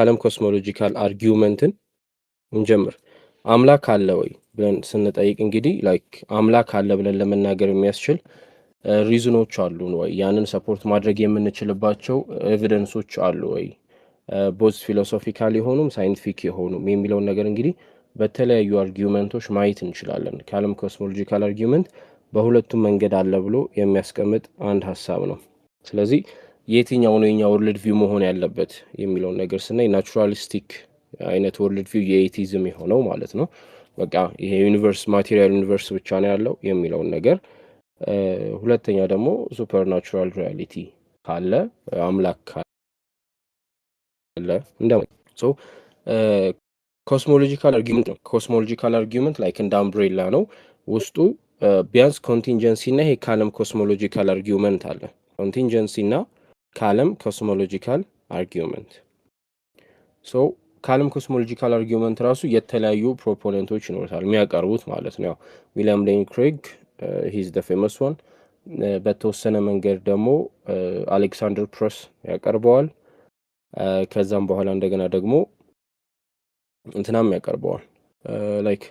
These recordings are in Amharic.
Kalam cosmological argument ን እንጀምር። አምላክ አለ ወይ ብለን ስንጠይቅ እንግዲህ like አምላክ አለ ብለን ለመናገር የሚያስችል reason ኦች አሉን ወይ? ያንን support ማድረግ የምንችልባቸው evidence ኦች አሉ ወይ? Both philosophical የሆኑም scientific የሆኑም የሚለውን ነገር እንግዲህ በተለያዩ argument ኦች ማየት እንችላለን። Kalam cosmological argument በሁለቱም መንገድ አለ ብሎ የሚያስቀምጥ አንድ ሀሳብ ነው። ስለዚህ የትኛው ነው የኛ world view መሆን ያለበት የሚለውን ነገር ስናይ naturalistic አይነት world view የ atheism የሆነው ማለት ነው። በቃ ይሄ universe material universe ብቻ ነው ያለው የሚለውን ነገር፣ ሁለተኛ ደግሞ supernatural reality ካለ፣ አምላክ ካለ እንደ cosmological argument ነው። Cosmological argument like እንደ umbrella ነው። ውስጡ ቢያንስ contingency እና ይሄ Kalam cosmological argument አለ። Contingency እና Kalam cosmological argument። So Kalam cosmological argument ራሱ የተለያዩ proponent ኦች ይኖሩታል የሚያቀርቡት ማለት ነው። ያው William Lane Craig, he's the famous one። በተወሰነ መንገድ ደግሞ Alexander Pruss ያቀርበዋል። ከዛም በኋላ እንደገና ደግሞ እንትናም ያቀርበዋል፣ like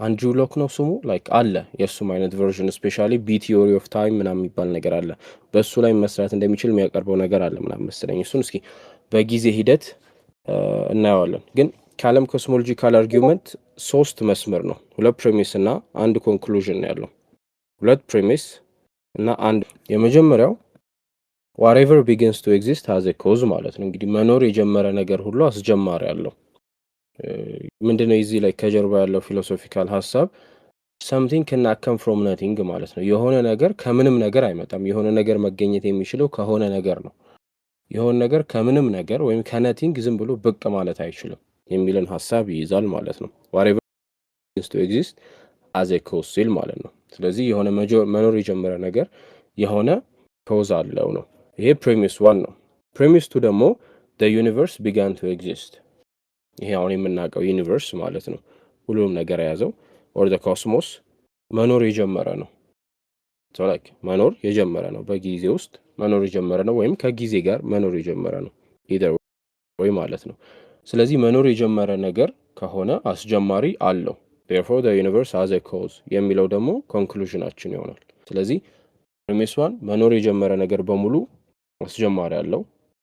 Andrew Locke ነው ስሙ፣ like አለ የእሱም አይነት version፣ especially B theory of time ምናምን የሚባል ነገር አለ። በእሱ ላይ መስራት እንደሚችል የሚያቀርበው ነገር አለ ምናምን መሰለኝ። እሱን እስኪ በጊዜ ሂደት እናየዋለን። ግን Kalam cosmological argument ሶስት መስመር ነው። ሁለት premise እና አንድ conclusion ነው ያለው። ሁለት premise እና አንድ። የመጀመሪያው whatever begins to exist has a cause ማለት ነው። እንግዲህ መኖር የጀመረ ነገር ሁሉ አስጀማሪ አለው። ምንድነው እዚህ ላይ ከጀርባ ያለው philosophical ሀሳብ? ሰምቲንግ ክና ከም ፍሮም ነቲንግ ማለት ነው። የሆነ ነገር ከምንም ነገር አይመጣም። የሆነ ነገር መገኘት የሚችለው ከሆነ ነገር ነው። የሆነ ነገር ከምንም ነገር ወይም ከ nothing ዝም ብሎ ብቅ ማለት አይችልም የሚልን ሀሳብ ይይዛል ማለት ነው። Whatever to exist has a cause ሲል ማለት ነው። ስለዚህ የሆነ መኖር የጀመረ ነገር የሆነ cause አለው ነው። ይሄ premise one ነው። Premise two ደግሞ universe began to exist፣ ይሄ አሁን የምናውቀው universe ማለት ነው። ሁሉም ነገር የያዘው or cosmos መኖር የጀመረ ነው። Like መኖር የጀመረ ነው። በጊዜ ውስጥ መኖር የጀመረ ነው፣ ወይም ከጊዜ ጋር መኖር የጀመረ ነው። Either way ማለት ነው። ስለዚህ መኖር የጀመረ ነገር ከሆነ አስጀማሪ አለው። Therefore the universe has a cause የሚለው ደግሞ conclusion ኣችን ይሆናል። ስለዚህ premise one መኖር የጀመረ ነገር በሙሉ አስጀማሪ አለው።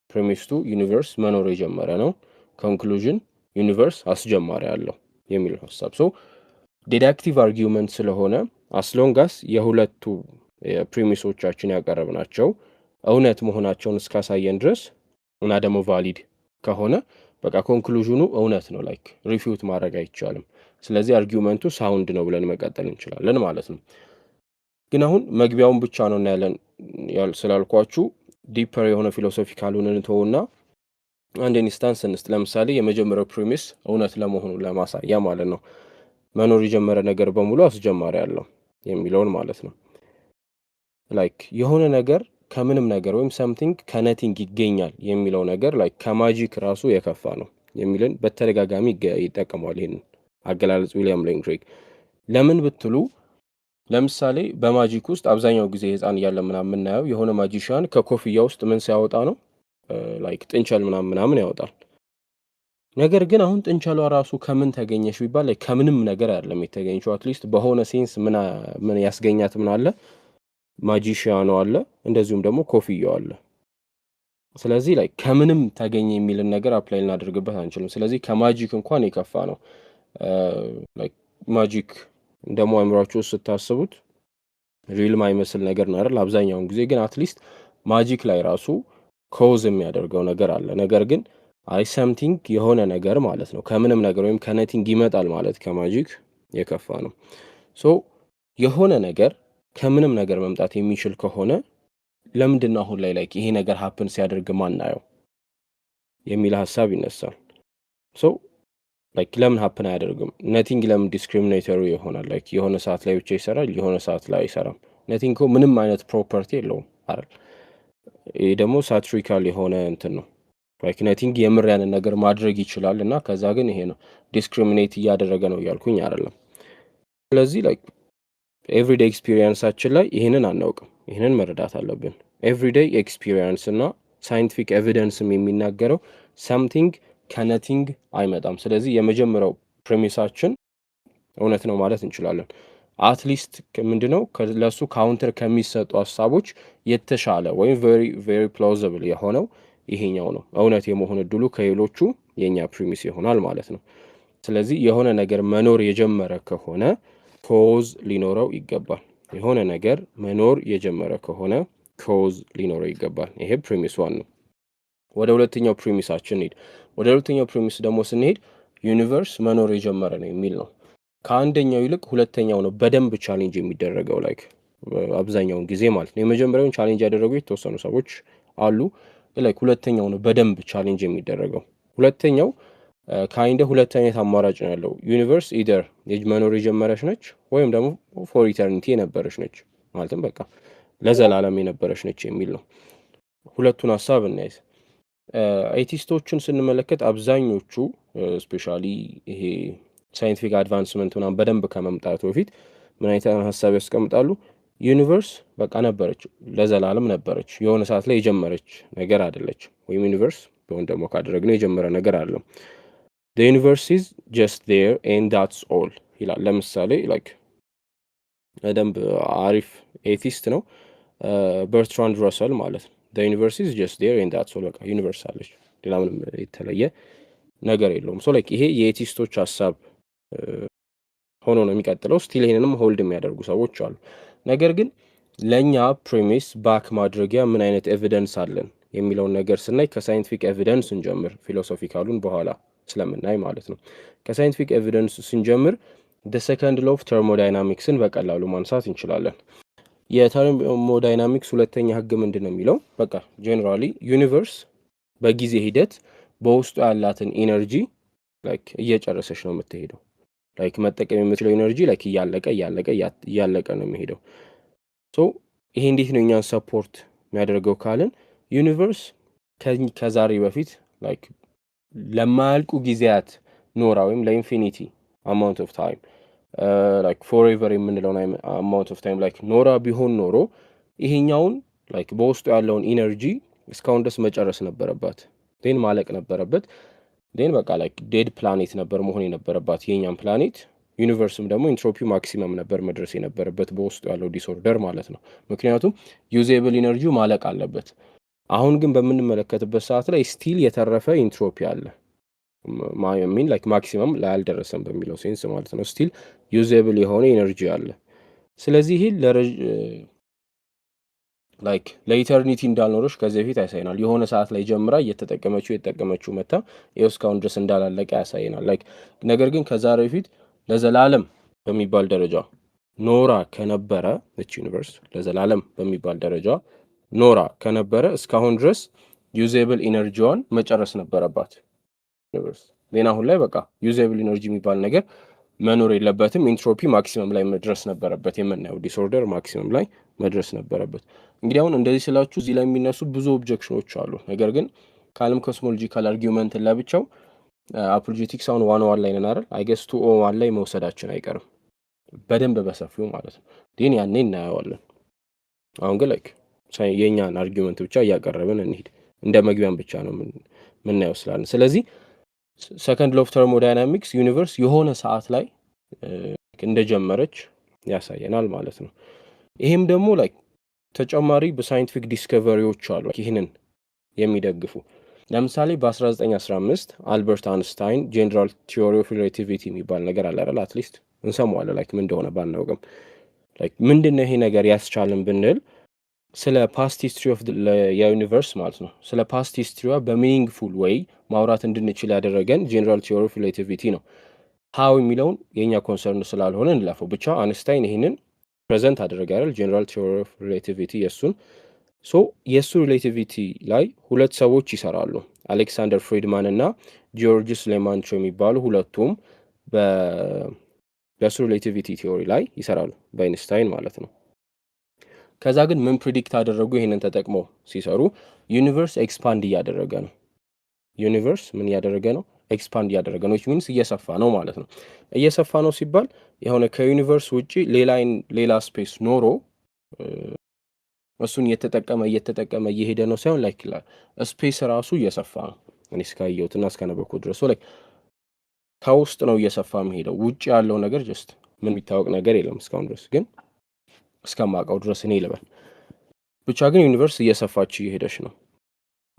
Premise two universe መኖር የጀመረ ነው። Conclusion universe አስጀማሪ አለው የሚለው ሀሳብ። So deductive argument ስለሆነ as long as የሁለቱ premise ኦቻችን ያቀረብናቸው እውነት መሆናቸውን እስካሳየን ድረስ እና ደግሞ valid ከሆነ በቃ conclusion ኑ እውነት ነው፣ like refute ማድረግ አይቻልም። ስለዚህ argument ኡ sound ነው ብለን መቀጠል እንችላለን ማለት ነው። ግን አሁን መግቢያውን ብቻ ነው እናያለን ስላልኳችሁ deeper የሆነ philosophical ኡን እንተውና አንድ instance እንስጥ። ለምሳሌ የመጀመሪያው premise እውነት ለመሆኑ ለማሳያ ማለት ነው። መኖር የጀመረ ነገር በሙሉ አስጀማሪ አለው የሚለውን ማለት ነው። Like የሆነ ነገር ከምንም ነገር ወይም something ከ nothing ይገኛል የሚለው ነገር like ከ magic ራሱ የከፋ ነው የሚልን በተደጋጋሚ ይጠቀመዋል ይህንን አገላለጽ William Lane Craig። ለምን ብትሉ ለምሳሌ በ magic ውስጥ አብዛኛው ጊዜ ህፃን እያለ ምናምን የምናየው የሆነ magician ከኮፍያ ውስጥ ምን ሲያወጣ ነው? Like ጥንቸል ምናምን ምናምን ያወጣል። ነገር ግን አሁን ጥንቸሏ ራሱ ከምን ተገኘች ቢባል ከምንም ነገር አይደለም የተገኘችው። At least በሆነ sense ምን ያስገኛት ምን አለ? Magician ኑ አለ፣ እንደዚሁም ደግሞ ኮፍያው አለ። ስለዚህ like ከምንም ተገኘ የሚልን ነገር apply ልናደርግበት አንችልም። ስለዚህ ከ magic እንኳን የከፋ ነው። Magic ደግሞ አእምሯችሁ ውስጥ ስታስቡት real ማይመስል ነገር ነው አይደል? አብዛኛውን ጊዜ ግን at least magic ላይ ራሱ cause የሚያደርገው ነገር አለ። ነገር ግን አይ something የሆነ ነገር ማለት ነው ከምንም ነገር ወይም ከ nothing ይመጣል ማለት ከ magic የከፋ ነው። So የሆነ ነገር ከምንም ነገር መምጣት የሚችል ከሆነ ለምንድን ነው አሁን ላይ like ይሄ ነገር happen ሲያደርግ ማናየው የሚል ሀሳብ ይነሳል። So like ለምን happen አያደርግም? Nothing ለምን discriminatory ይሆናል? Like የሆነ ሰዓት ላይ ብቻ ይሰራል፣ የሆነ ሰዓት ላይ አይሰራም። Nothing እኮ ምንም አይነት property የለውም አይደል? ይህ ደግሞ satirical የሆነ እንትን ነው። Like nothing የምር ያንን ነገር ማድረግ ይችላል እና ከዛ ግን ይሄ ነው discriminate እያደረገ ነው እያልኩኝ አይደለም። ስለዚህ like everyday experience ኣችን ላይ ይህንን አናውቅም። ይህንን መረዳት አለብን። Everyday experience እና scientific evidence ም የሚናገረው Something ከ nothing አይመጣም። ስለዚህ የመጀመሪያው premise ኣችን እውነት ነው ማለት እንችላለን። At least ምንድነው ለእሱ counter ከሚሰጡ ሀሳቦች የተሻለ ወይም very very plausible የሆነው ይሄኛው ነው። እውነት የመሆን እድሉ ከሌሎቹ የእኛ premise ይሆናል ማለት ነው። ስለዚህ የሆነ ነገር መኖር የጀመረ ከሆነ cause ሊኖረው ይገባል። የሆነ ነገር መኖር የጀመረ ከሆነ cause ሊኖረው ይገባል። ይሄ premise one ነው። ወደ ሁለተኛው premise ኣችን እንሂድ። ወደ ሁለተኛው premise ደግሞ ስንሄድ universe መኖር የጀመረ ነው የሚል ነው። ከአንደኛው ይልቅ ሁለተኛው ነው በደንብ challenge የሚደረገው፣ like አብዛኛውን ጊዜ ማለት ነው። የመጀመሪያውን challenge ያደረጉ የተወሰኑ ሰዎች አሉ። Like ሁለተኛው ነው በደንብ challenge የሚደረገው። ሁለተኛው kinda ሁለት አይነት አማራጭ ነው ያለው። Universe either መኖር የጀመረች ነች ወይም ደግሞ for eternity የነበረች ነች፣ ማለትም በቃ ለዘላለም የነበረች ነች የሚል ነው። ሁለቱን ሀሳብ እናይዝ። Atheist ኦችን ስንመለከት አብዛኞቹ፣ especially ይሄ scientific advancement ምናምን በደንብ ከመምጣቱ በፊት፣ ምን አይነት ሀሳብ ያስቀምጣሉ? Universe በቃ ነበረች፣ ለዘላለም ነበረች፣ የሆነ ሰዓት ላይ የጀመረች ነገር አይደለች። ወይም universe ቢሆን ደግሞ ካደረግነው የጀመረ ነገር አለው። "Universe is just there and that's all" ይላል። ለምሳሌ like በደንብ አሪፍ atheist ነው በርትራንድ ረሰል ማለት ነው። "Universe is just there and that's all"፣ በቃ universe አለች፣ ሌላ ምንም የተለየ ነገር የለውም። So like ይሄ የ atheist ኦች ሀሳብ ሆኖ ነው የሚቀጥለው። Still ይሄንንም hold የሚያደርጉ ሰዎች አሉ። ነገር ግን ለእኛ premise back ማድረጊያ ምን አይነት evidence አለን የሚለውን ነገር ስናይ ከ scientific evidence እንጀምር፣ philosophical ኡን በኋላ ስለምናይ ማለት ነው። ከ scientific evidence ስንጀምር the second law of thermodynamics ን በቀላሉ ማንሳት እንችላለን። የ thermodynamics ሁለተኛ ህግ ምንድን ነው የሚለው? በቃ generally universe በጊዜ ሂደት በውስጡ ያላትን energy like እየጨረሰች ነው የምትሄደው። Like መጠቀም የምትችለው energy like እያለቀ እያለቀ እያለቀ ነው የሚሄደው። So ይሄ እንዴት ነው እኛን support የሚያደርገው ካልን universe ከዛሬ በፊት like ለማያልቁ ጊዜያት ኖራ ወይም ለ infinity amount of time፣ like forever የምንለውን amount of time like ኖራ ቢሆን ኖሮ ይሄኛውን like በውስጡ ያለውን energy እስካሁን ድረስ መጨረስ ነበረባት፣ then ማለቅ ነበረበት። Then በቃ like dead planet ነበር መሆን የነበረባት የኛም planet። Universe ም ደግሞ entropy maximum ነበር መድረስ የነበረበት፣ በውስጡ ያለው disorder ማለት ነው። ምክንያቱም usable energy ው ማለቅ አለበት። አሁን ግን በምንመለከትበት ሰዓት ላይ still የተረፈ entropy አለ። Mean like maximum ላይ አልደረሰም በሚለው sense ማለት ነው። Still usable የሆነ energy አለ። ስለዚህ ይህ like ለ eternity እንዳልኖረች ከዚህ በፊት ያሳየናል። የሆነ ሰዓት ላይ ጀምራ እየተጠቀመችው እየተጠቀመችው መታ ይኸው እስካሁን ድረስ እንዳላለቀ ያሳየናል። Like ነገር ግን ከዛሬ በፊት ለዘላለም በሚባል ደረጃ ኖራ ከነበረ፣ እች universe ለዘላለም በሚባል ደረጃ ኖራ ከነበረ እስካሁን ድረስ usable energy ዋን መጨረስ ነበረባት universe። ሌላ አሁን ላይ በቃ usable energy የሚባል ነገር መኖር የለበትም። Entropy maximum ላይ መድረስ ነበረበት። የምናየው disorder maximum ላይ መድረስ ነበረበት። እንግዲህ አሁን እንደዚህ ስላችሁ እዚህ ላይ የሚነሱ ብዙ objection ኖች አሉ። ነገር ግን calm cosmological argument ን ለብቻው apologetics አሁን 101 ላይ ነን አይደል? I guess 201 ላይ መውሰዳችን አይቀርም በደንብ በሰፊው ማለት ነው። Then ያኔ እናየዋለን። አሁን ግን like የእኛን argument ብቻ እያቀረብን እንሂድ። እንደ መግቢያም ብቻ ነው ምናየው ስላለን። ስለዚህ second law of thermodynamics universe የሆነ ሰዓት ላይ እንደጀመረች ያሳየናል ማለት ነው። ይሄም ደግሞ like ተጨማሪ በ scientific discovery ዎች አሉ ይህንን የሚደግፉ። ለምሳሌ በ1915 አልበርት አንስታይን general theory of relativity የሚባል ነገር አለ አይደል? At least እንሰማዋለን፣ like ምን እንደሆነ ባናውቅም። Like ምንድን ነው ይሄ ነገር ያስቻልን ብንል ስለ past history of የ universe ማለት ነው። ስለ past history ዋ በ meaningful way ማውራት እንድንችል ያደረገን general theory of relativity ነው። How የሚለውን የእኛ concern ስላልሆነ እንለፈው። ብቻ አንስታይን ይህንን present አደረገ አይደል? General theory of relativity የእሱን። So የእሱ relativity ላይ ሁለት ሰዎች ይሰራሉ። አሌክሳንደር ፍሪድማን እና ጂዮርጂስ ሌማንትሮ የሚባሉ፣ ሁለቱም በእሱ relativity theory ላይ ይሰራሉ፣ በአይንስታይን ማለት ነው። ከዛ ግን ምን predict አደረጉ? ይህንን ተጠቅመው ሲሰሩ universe expand እያደረገ ነው። Universe ምን እያደረገ ነው? Expand እያደረገ ነው። Means እየሰፋ ነው ማለት ነው። እየሰፋ ነው ሲባል የሆነ ከ universe ውጪ ሌላ space ኖሮ እሱን እየተጠቀመ እየተጠቀመ እየሄደ ነው ሳይሆን like space ራሱ እየሰፋ ነው። እኔ እስካየሁትና እስካነበብኩት ድረስ like ከውስጥ ነው እየሰፋ የሚሄደው። ውጭ ያለው ነገር just ምን የሚታወቅ ነገር የለም እስካሁን ድረስ፣ ግን እስከማውቀው ድረስ እኔ ልበል ብቻ ግን universe እየሰፋች እየሄደች ነው።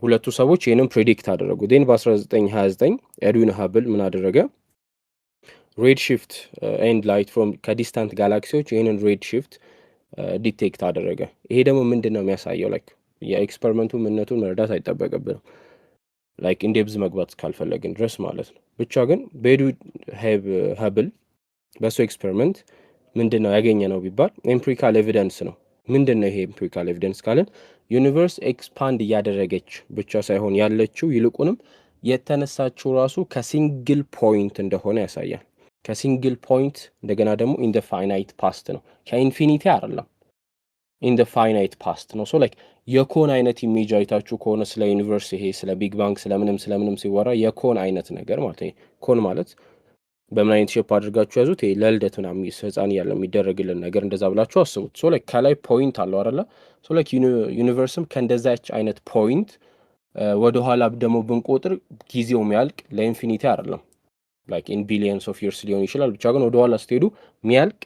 ሁለቱ ሰዎች ይህንን predict አደረጉ። Then በ1929 ኤድዊን ሀብል ምን አደረገ? Red shift and light from ከ distant galaxy ዎች ይህንን red shift detect አደረገ። ይሄ ደግሞ ምንድን ነው የሚያሳየው? Like የ experiment ኡ ምንነቱን መረዳት አይጠበቅብንም፣ like in depth መግባት ካልፈለግን ድረስ ማለት ነው። ብቻ ግን በኤድዊን ሀብል በእሱ experiment ምንድን ነው ያገኘ ነው ቢባል empirical evidence ነው። ምንድን ነው ይሄ empirical evidence ካልን universe expand እያደረገች ብቻ ሳይሆን ያለችው፣ ይልቁንም የተነሳችው ራሱ ከ single point እንደሆነ ያሳያል። ከ single point፣ እንደገና ደግሞ in finite past ነው፣ ከ infinity አይደለም፣ in finite past ነው። So like የ cone አይነት image አይታችሁ ከሆነ ስለ universe፣ ይሄ ስለ Big Bang ስለምንም ስለምንም ሲወራ የ cone አይነት ነገር ማለት ነው። Cone ማለት በምን አይነት shape አድርጋችሁ ያዙት። ይሄ ለልደት ምናምን ህፃን እያለ የሚደረግልን ነገር እንደዛ ብላችሁ አስቡት። So like ከላይ point አለው አይደለ? So like universe ም ከእንደዛች አይነት point ወደኋላ ደግሞ ብንቆጥር ጊዜው የሚያልቅ ለ infinity አይደለም። Like in billions of years ሊሆን ይችላል። ብቻ ግን ወደኋላ ስትሄዱ የሚያልቅ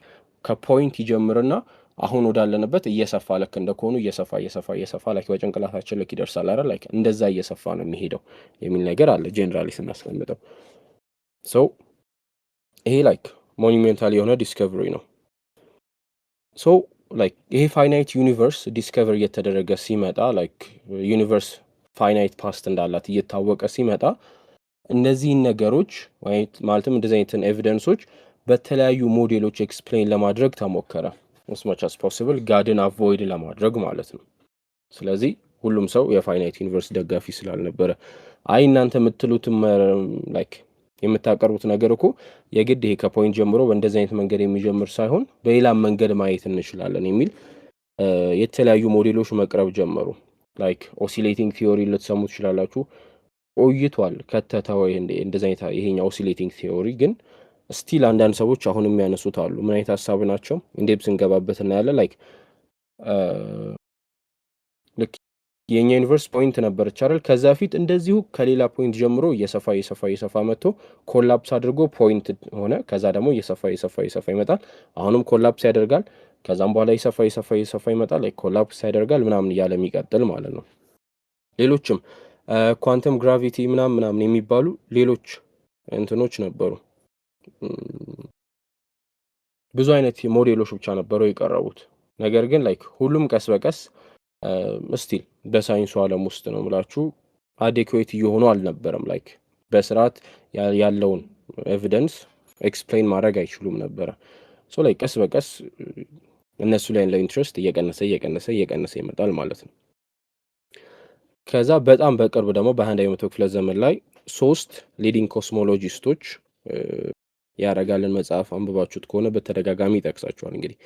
ከ point ይጀምርና አሁን ወዳለንበት እየሰፋ፣ ልክ እንደ cone ኑ እየሰፋ እየሰፋ እየሰፋ like በጭንቅላታችን ልክ ይደርሳል አይደል? Like እንደዛ እየሰፋ ነው የሚሄደው የሚል ነገር አለ generally ስናስቀምጠው። So ይሄ like monumental የሆነ discovery ነው። So like ይሄ finite universe discover እየተደረገ ሲመጣ፣ like universe finite past እንዳላት እየታወቀ ሲመጣ፣ እነዚህን ነገሮች ማለትም እንደዚህ አይነትን evidence ኦች በተለያዩ ሞዴሎች explain ለማድረግ ተሞከረ። As much as possible God ን avoid ለማድረግ ማለት ነው። ስለዚህ ሁሉም ሰው የ finite universe ደጋፊ ስላልነበረ፣ አይ እናንተ የምትሉትም like የምታቀርቡት ነገር እኮ የግድ ይሄ ከ point ጀምሮ በእንደዚህ አይነት መንገድ የሚጀምር ሳይሆን በሌላም መንገድ ማየት እንችላለን የሚል የተለያዩ ሞዴሎች መቅረብ ጀመሩ። Like oscillating theory ልትሰሙ ትችላላችሁ። ቆይቷል ከተተወ እንደዚህ አይነት ይሄኛው oscillating theory፣ ግን still አንዳንድ ሰዎች አሁን የሚያነሱት አሉ። ምን አይነት ሀሳብ ናቸው? In depth ስንገባበት እናያለን። Like ልክ የኛ universe point ነበረች አይደል? ከዛ ፊት እንደዚሁ ከሌላ point ጀምሮ እየሰፋ እየሰፋ እየሰፋ መጥቶ collapse አድርጎ point ሆነ። ከዛ ደግሞ እየሰፋ እየሰፋ እየሰፋ ይመጣል። አሁንም collapse ያደርጋል። ከዛም በኋላ እየሰፋ እየሰፋ እየሰፋ ይመጣል። Collapse ያደርጋል ምናምን እያለ የሚቀጥል ማለት ነው። ሌሎችም quantum gravity ምናምን ምናምን የሚባሉ ሌሎች እንትኖች ነበሩ። ብዙ አይነት ሞዴሎች ብቻ ነበሩ የቀረቡት። ነገር ግን like ሁሉም ቀስ በቀስ still በሳይንሱ ዓለም ውስጥ ነው ምላችሁ adequate እየሆኑ አልነበረም። Like በስርዓት ያለውን evidence explain ማድረግ አይችሉም ነበረ። So like ቀስ በቀስ እነሱ ላይ ያለው interest እየቀነሰ እየቀነሰ እየቀነሰ ይመጣል ማለት ነው። ከዛ በጣም በቅርብ ደግሞ በ21ኛው መቶ ክፍለ ዘመን ላይ ሶስት leading cosmologist ኦች፣ ያረጋልን መጽሐፍ አንብባችሁት ከሆነ በተደጋጋሚ ይጠቅሳቸዋል። እንግዲህ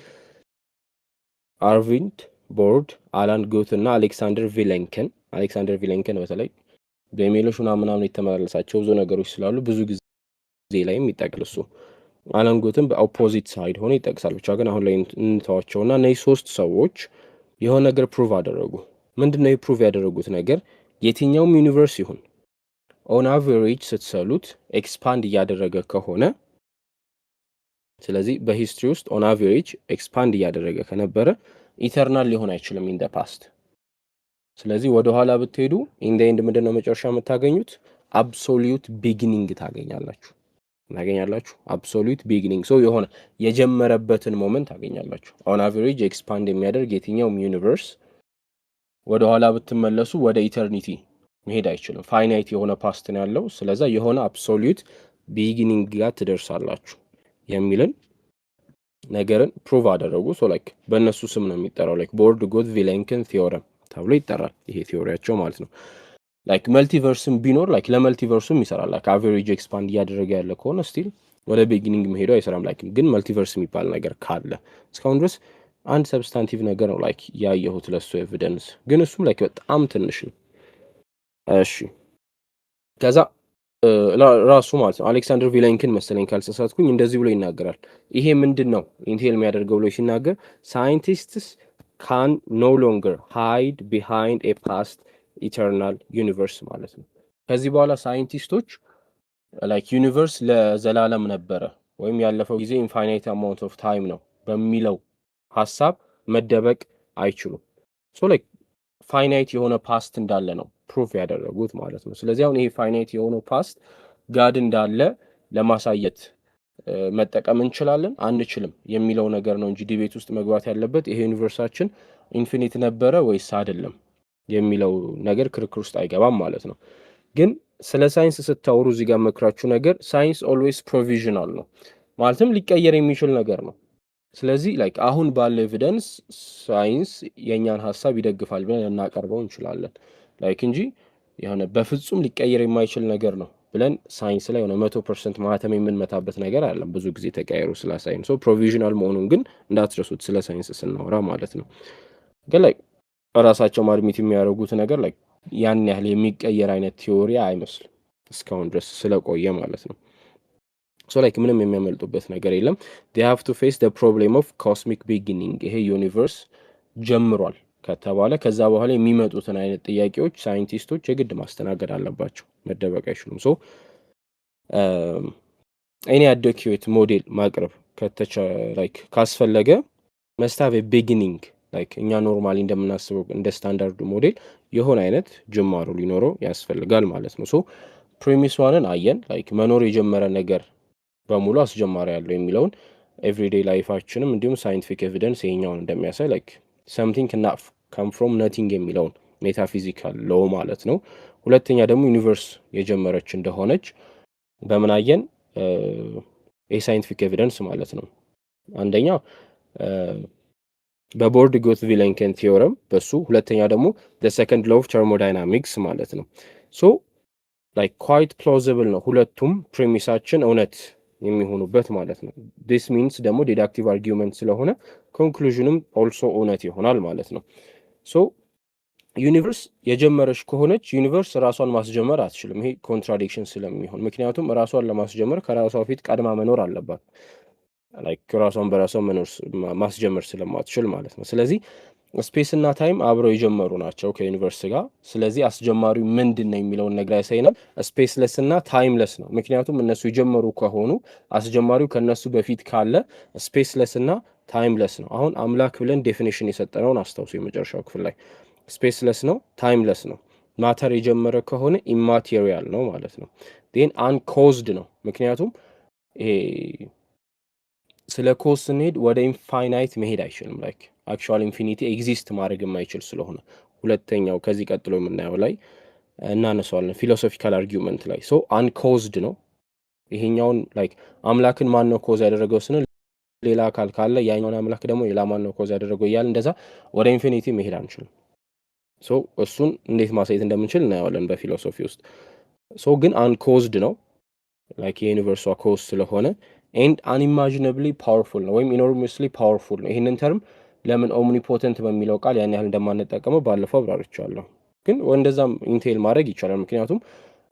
አርቪንድ ቦርድ፣ አላን ጉት እና አሌክሳንደር ቪሌንከን። አሌክሳንደር ቪሌንከን በተለይ በኢሜሎች ምናምን ምናምን የተመላለሳቸው ብዙ ነገሮች ስላሉ ብዙ ጊዜ ላይም ይጠቅል። እሱ አላን ጉትም በ opposite side ሆኖ ይጠቅሳል። ብቻ ግን አሁን ላይ እንተዋቸው እና እነዚህ ሶስት ሰዎች የሆነ ነገር prove አደረጉ። ምንድን ነው የ prove ያደረጉት ነገር? የትኛውም universe ይሁን on average ስትሰሉት expand እያደረገ ከሆነ፣ ስለዚህ በ history ውስጥ on average expand እያደረገ ከነበረ eternal ሊሆን አይችልም in the past። ስለዚህ ወደ ኋላ ብትሄዱ in the end ምንድን ነው መጨረሻ የምታገኙት? Absolute beginning ታገኛላችሁ። Absolute beginning፣ so የሆነ የጀመረበትን moment ታገኛላችሁ። On average expand የሚያደርግ የትኛውም universe ወደ ኋላ ብትመለሱ ወደ eternity መሄድ አይችልም። Finite የሆነ past ነው ያለው። ስለዛ የሆነ absolute beginning ጋር ትደርሳላችሁ የሚልን ነገርን prove አደረጉ። So like በእነሱ ስም ነው የሚጠራው። Like Borde Guth Vilenkin theorem ተብሎ ይጠራል ይሄ theory ያቸው ማለት ነው። Like multiverse ም ቢኖር like ለ multiverse ኡም ይሰራል። Like average expand እያደረገ ያለ ከሆነ still ወደ beginning መሄዱ አይሰራም። Like ግን multiverse የሚባል ነገር ካለ፣ እስካሁን ድረስ አንድ substantive ነገር ነው like ያየሁት ለሱ evidence፣ ግን እሱም like በጣም ትንሽ ነው። እሺ፣ ከዛ ራሱ ማለት ነው አሌክሳንደር ቪሌንክን መሰለኝ ካልተሳሳትኩኝ እንደዚህ ብሎ ይናገራል። ይሄ ምንድን ነው entail የሚያደርገው ብሎ ሲናገር scientists can no longer hide behind a past eternal universe ማለት ነው። ከዚህ በኋላ ሳይንቲስቶች like universe ለዘላለም ነበረ ወይም ያለፈው ጊዜ infinite amount of time ነው በሚለው ሀሳብ መደበቅ አይችሉም። So like finite የሆነ past እንዳለ ነው proof ያደረጉት ማለት ነው። ስለዚህ አሁን ይሄ finite የሆነው past God እንዳለ ለማሳየት መጠቀም እንችላለን አንችልም የሚለው ነገር ነው እንጂ debate ውስጥ መግባት ያለበት ይሄ universe ኣችን infinite ነበረ ወይስ አይደለም የሚለው ነገር ክርክር ውስጥ አይገባም ማለት ነው። ግን ስለ ሳይንስ ስታወሩ እዚህ ጋር መክራችሁ ነገር science always provisional ነው፣ ማለትም ሊቀየር የሚችል ነገር ነው። ስለዚህ like አሁን ባለው evidence ሳይንስ የእኛን ሀሳብ ይደግፋል ብለን ልናቀርበው እንችላለን like እንጂ የሆነ በፍጹም ሊቀየር የማይችል ነገር ነው ብለን ሳይንስ ላይ የሆነ 100% ማህተም የምንመታበት ነገር አለም። ብዙ ጊዜ ተቀያይሮ ስለ ሳይንስ provisional መሆኑን ግን እንዳትረሱት ስለ ሳይንስ ስናወራ ማለት ነው። ግን like ራሳቸው admit የሚያደርጉት ነገር like ያን ያህል የሚቀየር አይነት theory አይመስልም እስካሁን ድረስ ስለቆየ ማለት ነው። So like ምንም የሚያመልጡበት ነገር የለም። They have to face the problem of cosmic beginning። ይሄ universe ጀምሯል ከተባለ ከዛ በኋላ የሚመጡትን አይነት ጥያቄዎች ሳይንቲስቶች የግድ ማስተናገድ አለባቸው፣ መደበቅ አይችሉም። So any adequate model ማቅረብ like ካስፈለገ must have beginning፣ like እኛ normally እንደምናስበው እንደ standard ኡ model የሆነ አይነት ጅማሮ ሊኖረው ያስፈልጋል ማለት ነው። So premise one ን አየን፣ like መኖር የጀመረ ነገር በሙሉ አስጀማሪ ያለው የሚለውን everyday life ኣችንም እንዲሁም scientific evidence ይሄኛውን እንደሚያሳይ፣ ላይክ ሰምቲንግ ክና ካም ፍሮም ነቲንግ የሚለውን metaphysical law ማለት ነው። ሁለተኛ ደግሞ universe የጀመረች እንደሆነች በምን አየን? የ scientific evidence ማለት ነው። አንደኛ በ Borde Guth Vilenkin theorem በሱ፣ ሁለተኛ ደግሞ second law of thermodynamics ማለት ነው። So like quite plausible ነው ሁለቱም premise ኣችን እውነት የሚሆኑበት ማለት ነው። This means ደግሞ deductive argument ስለሆነ conclusion ኑም also እውነት ይሆናል ማለት ነው። So universe የጀመረች ከሆነች universe ራሷን ማስጀመር አትችልም። ይሄ contradiction ስለሚሆን፣ ምክንያቱም ራሷን ለማስጀመር ከራሷ በፊት ቀድማ መኖር አለባት። Like ራሷን በራሷ መኖር ማስጀመር ስለማትችል ማለት ነው። ስለዚህ space እና time አብረው የጀመሩ ናቸው ከ universe ጋር። ስለዚህ አስጀማሪው ምንድን ነው የሚለውን ነገር ያሳይናል። Spaceless እና timeless ነው። ምክንያቱም እነሱ የጀመሩ ከሆኑ አስጀማሪው ከእነሱ በፊት ካለ spaceless እና timeless ነው። አሁን አምላክ ብለን definition የሰጠነውን አስታውሱ። የመጨረሻው ክፍል ላይ spaceless ነው፣ timeless ነው። Matter የጀመረ ከሆነ immaterial ነው ማለት ነው። Then uncaused ነው። ምክንያቱም ይሄ ስለ cause ስንሄድ ወደ infinite መሄድ አይችልም። Like actual infinity exist ማድረግ የማይችል ስለሆነ ሁለተኛው ከዚህ ቀጥሎ የምናየው ላይ እናነሳዋለን philosophical argument ላይ። So uncaused ነው። ይሄኛውን like አምላክን ማን ነው cause ያደረገው ስንል ሌላ አካል ካለ ያኛውን አምላክ ደግሞ ሌላ ማን ነው cause ያደረገው እያለ እንደዛ ወደ infinity መሄድ አንችልም። So እሱን እንዴት ማሳየት እንደምንችል እናየዋለን በ philosophy ውስጥ። So ግን uncaused ነው፣ like የ universe ኧ cause ስለሆነ and unimaginably powerful ነው ወይም enormously powerful ነው። ይህንን term ለምን omnipotent በሚለው ቃል ያን ያህል እንደማንጠቀመው ባለፈው አብራርቻለሁ። ግን እንደዛም entail ማድረግ ይቻላል። ምክንያቱም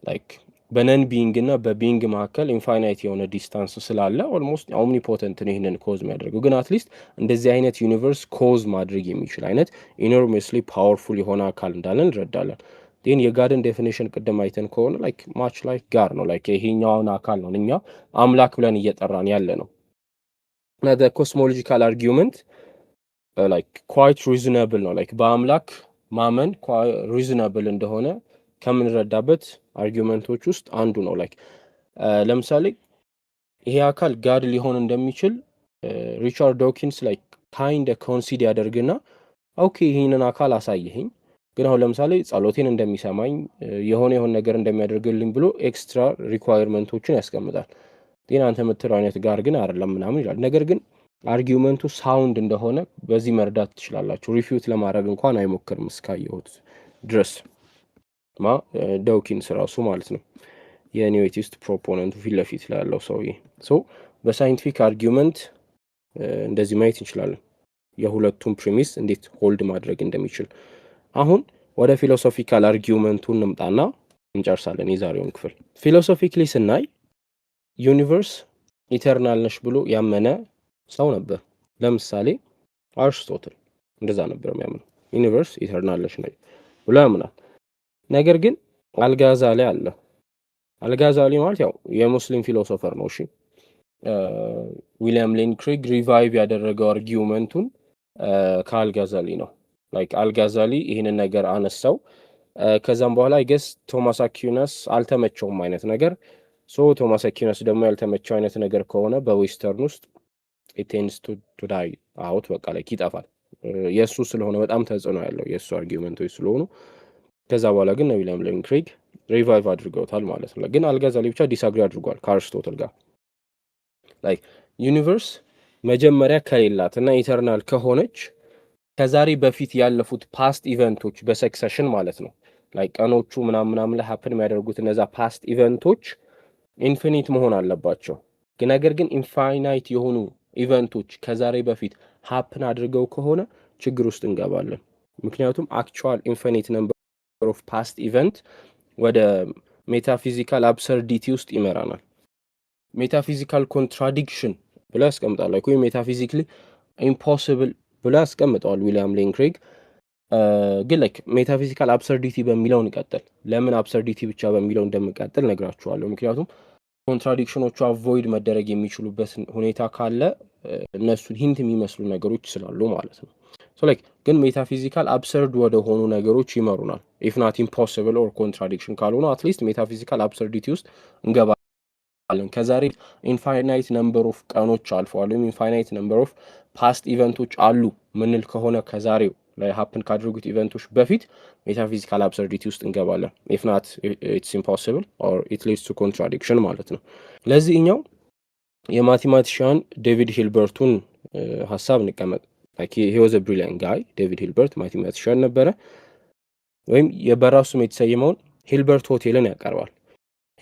like በ non being እና በ being መካከል infinite የሆነ distance ስላለ almost omnipotent ነው ይህንን cause የሚያደርገው። ግን at least እንደዚህ አይነት universe cause ማድረግ የሚችል አይነት enormously powerful የሆነ አካል እንዳለ እንረዳለን። ግን የ God ን definition ቅድም አይተን ከሆነ like much like God ነው፣ like ይሄኛውን አካል ነው እኛ አምላክ ብለን እየጠራን ያለ ነው። እና cosmological argument like quite reasonable ነው። Like በአምላክ ማመን reasonable እንደሆነ ከምንረዳበት argument ኦች ውስጥ አንዱ ነው። Like ለምሳሌ ይሄ አካል God ሊሆን እንደሚችል ሪቻርድ ዶኪንስ like kinda concede ያደርግና okay ይህንን አካል አሳየኸኝ፣ ግን አሁን ለምሳሌ ጸሎቴን እንደሚሰማኝ፣ የሆነ የሆነ ነገር እንደሚያደርግልኝ ብሎ extra requirement ኦችን ያስቀምጣል። ግን አንተ የምትለው አይነት God ግን አይደለም ምናምን ይላል። ነገር ግን argument ኡ sound እንደሆነ በዚህ መረዳት ትችላላችሁ። Refute ለማድረግ እንኳን አይሞክርም እስካየሁት ድረስ ማ ዶኪንስ ራሱ ማለት ነው፣ የ new atheist proponent ኡ ፊት ለፊት ላለው ሰውዬ። So በ scientific argument እንደዚህ ማየት እንችላለን የሁለቱም premise እንዴት hold ማድረግ እንደሚችል። አሁን ወደ philosophical argument ኡ እንምጣና እንጨርሳለን የዛሬውን ክፍል። Philosophically ስናይ universe eternal ነሽ ብሎ ያመነ ሰው ነበር። ለምሳሌ አርስቶትል እንደዛ ነበር የሚያምነው። Universe eternal ነሽ ብሎ ያምናል። ነገር ግን አልጋዛሊ አለ። አልጋዛሊ ማለት ያው የሙስሊም philosopher ነው። እሺ፣ ዊሊያም ሌን ክሬግ revive ያደረገው argument ኡን ከአልጋዛሊ ነው። Like አልጋዛሊ ይህንን ነገር አነሳው። ከዛም በኋላ I guess ቶማስ አኪናስ አልተመቸውም አይነት ነገር። So ቶማስ አኪናስ ደግሞ ያልተመቸው አይነት ነገር ከሆነ በ Western ውስጥ tends to die out፣ በቃ like ይጠፋል። የእሱ ስለሆነ፣ በጣም ተጽዕኖ ያለው የእሱ argument ኦች ስለሆኑ፣ ከዛ በኋላ ግን ዊሊያም ሌን ክሬግ revive አድርገውታል ማለት ነው። ግን አልጋዛሊ ብቻ disagree አድርጓል ከአርስቶትል ጋር። Like universe መጀመሪያ ከሌላት እና eternal ከሆነች ከዛሬ በፊት ያለፉት past event ኦች በ succession ማለት ነው፣ like ቀኖቹ ምናምን ምናምን ላይ happen የሚያደርጉት እነዛ past event ኦች infinite መሆን አለባቸው። ነገር ግን infinite የሆኑ event ኦች ከዛሬ በፊት happen አድርገው ከሆነ ችግር ውስጥ እንገባለን። ምክንያቱም actual infinite number of past event ወደ metaphysical absurdity ውስጥ ይመራናል። Metaphysical contradiction ብሎ ያስቀምጣል፣ ወይም metaphysically impossible ብሎ ያስቀምጠዋል ዊሊያም ሌን ክሬግ። ግን like metaphysical absurdity በሚለው እንቀጥል። ለምን absurdity ብቻ በሚለው እንደምቀጥል ነግራችኋለሁ። ምክንያቱም contradiction ኦቹ avoid መደረግ የሚችሉበት ሁኔታ ካለ እነሱን hint የሚመስሉ ነገሮች ስላሉ ማለት ነው። So like ግን metaphysical absurd ወደ ሆኑ ነገሮች ይመሩናል። If not impossible or contradiction ካልሆኑ at least metaphysical absurdity ውስጥ እንገባለን። ከዛሬ infinite number of ቀኖች አልፈዋል ወይም infinite number of past event ኦች አሉ ምንል ከሆነ ከዛሬው ላይ happen ካደረጉት event ኦች በፊት metaphysical absurdity ውስጥ እንገባለን። If not, it's impossible or it leads to contradiction ማለት ነው። ለዚህኛው የ mathematician ዴቪድ ሂልበርቱን ሀሳብ እንቀመጥ። He was a brilliant guy። ዴቪድ ሂልበርት mathematician ነበረ። ወይም በራሱ የተሰየመውን ሂልበርት ሆቴልን ያቀርባል።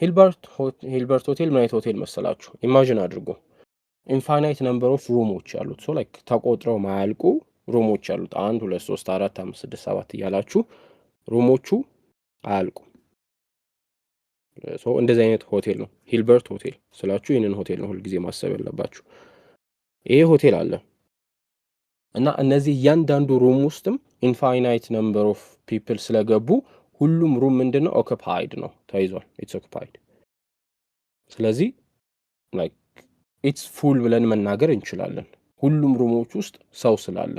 ሂልበርት ሆቴል ምን አይነት ሆቴል መሰላችሁ? Imagine አድርጎ infinite number of room ኦች ያሉት፣ so like ተቆጥረው ማያልቁ room ኦች ያሉት፣ አንድ፣ ሁለት፣ ሶስት፣ አራት፣ አምስት፣ ስድስት፣ ሰባት እያላችሁ room ኦቹ አያልቁም። እንደዚህ አይነት ሆቴል ነው ሂልበርት ሆቴል ስላችሁ ይህንን ሆቴል ነው ሁልጊዜ ማሰብ ያለባችሁ። ይሄ ሆቴል አለ እና እነዚህ እያንዳንዱ room ውስጥም infinite number of people ስለገቡ ሁሉም room ምንድን ነው? Occupied ነው፣ ተይዟል። It's occupied። ስለዚህ it's full ብለን መናገር እንችላለን። ሁሉም room ኦች ውስጥ ሰው ስላለ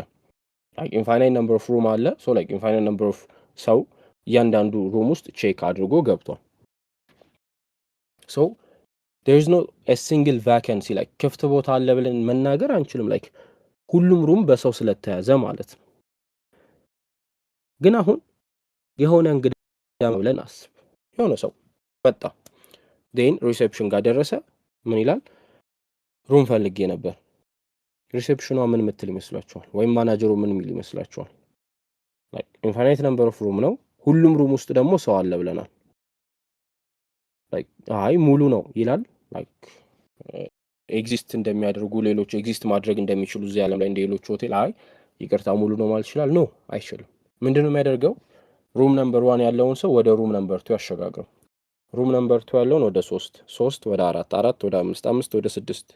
infinite number of room አለ። So like infinite number of ሰው እያንዳንዱ room ውስጥ check አድርጎ ገብቷል። So there is no single vacancy፣ like ክፍት ቦታ አለ ብለን መናገር አንችልም። Like ሁሉም room በሰው ስለተያዘ ማለት ነው። ግን አሁን የሆነ እንግዳ ብለን አስብ። የሆነ ሰው መጣ፣ then reception ጋር ደረሰ። ምን ይላል? "Room ፈልጌ ነበር።" Reception ኗ ምን ምትል ይመስላችኋል? ወይም ማናጀሩ ምን የሚል ይመስላችኋል? Infinite number of room ነው። ሁሉም room ውስጥ ደግሞ ሰው አለ ብለናል። አይ ሙሉ ነው ይላል። Exist እንደሚያደርጉ፣ ሌሎች exist ማድረግ እንደሚችሉ እዚህ ዓለም ላይ እንደ ሌሎች ሆቴል፣ አይ ይቅርታ ሙሉ ነው ማለት ይችላል? No፣ አይችልም። ምንድን ነው የሚያደርገው? Room number one ያለውን ሰው ወደ room number two ያሸጋግረው። Room number two ያለውን ወደ ሶስት፣ ሶስት ወደ አራት፣ አራት ወደ አምስት፣ አምስት ወደ ስድስት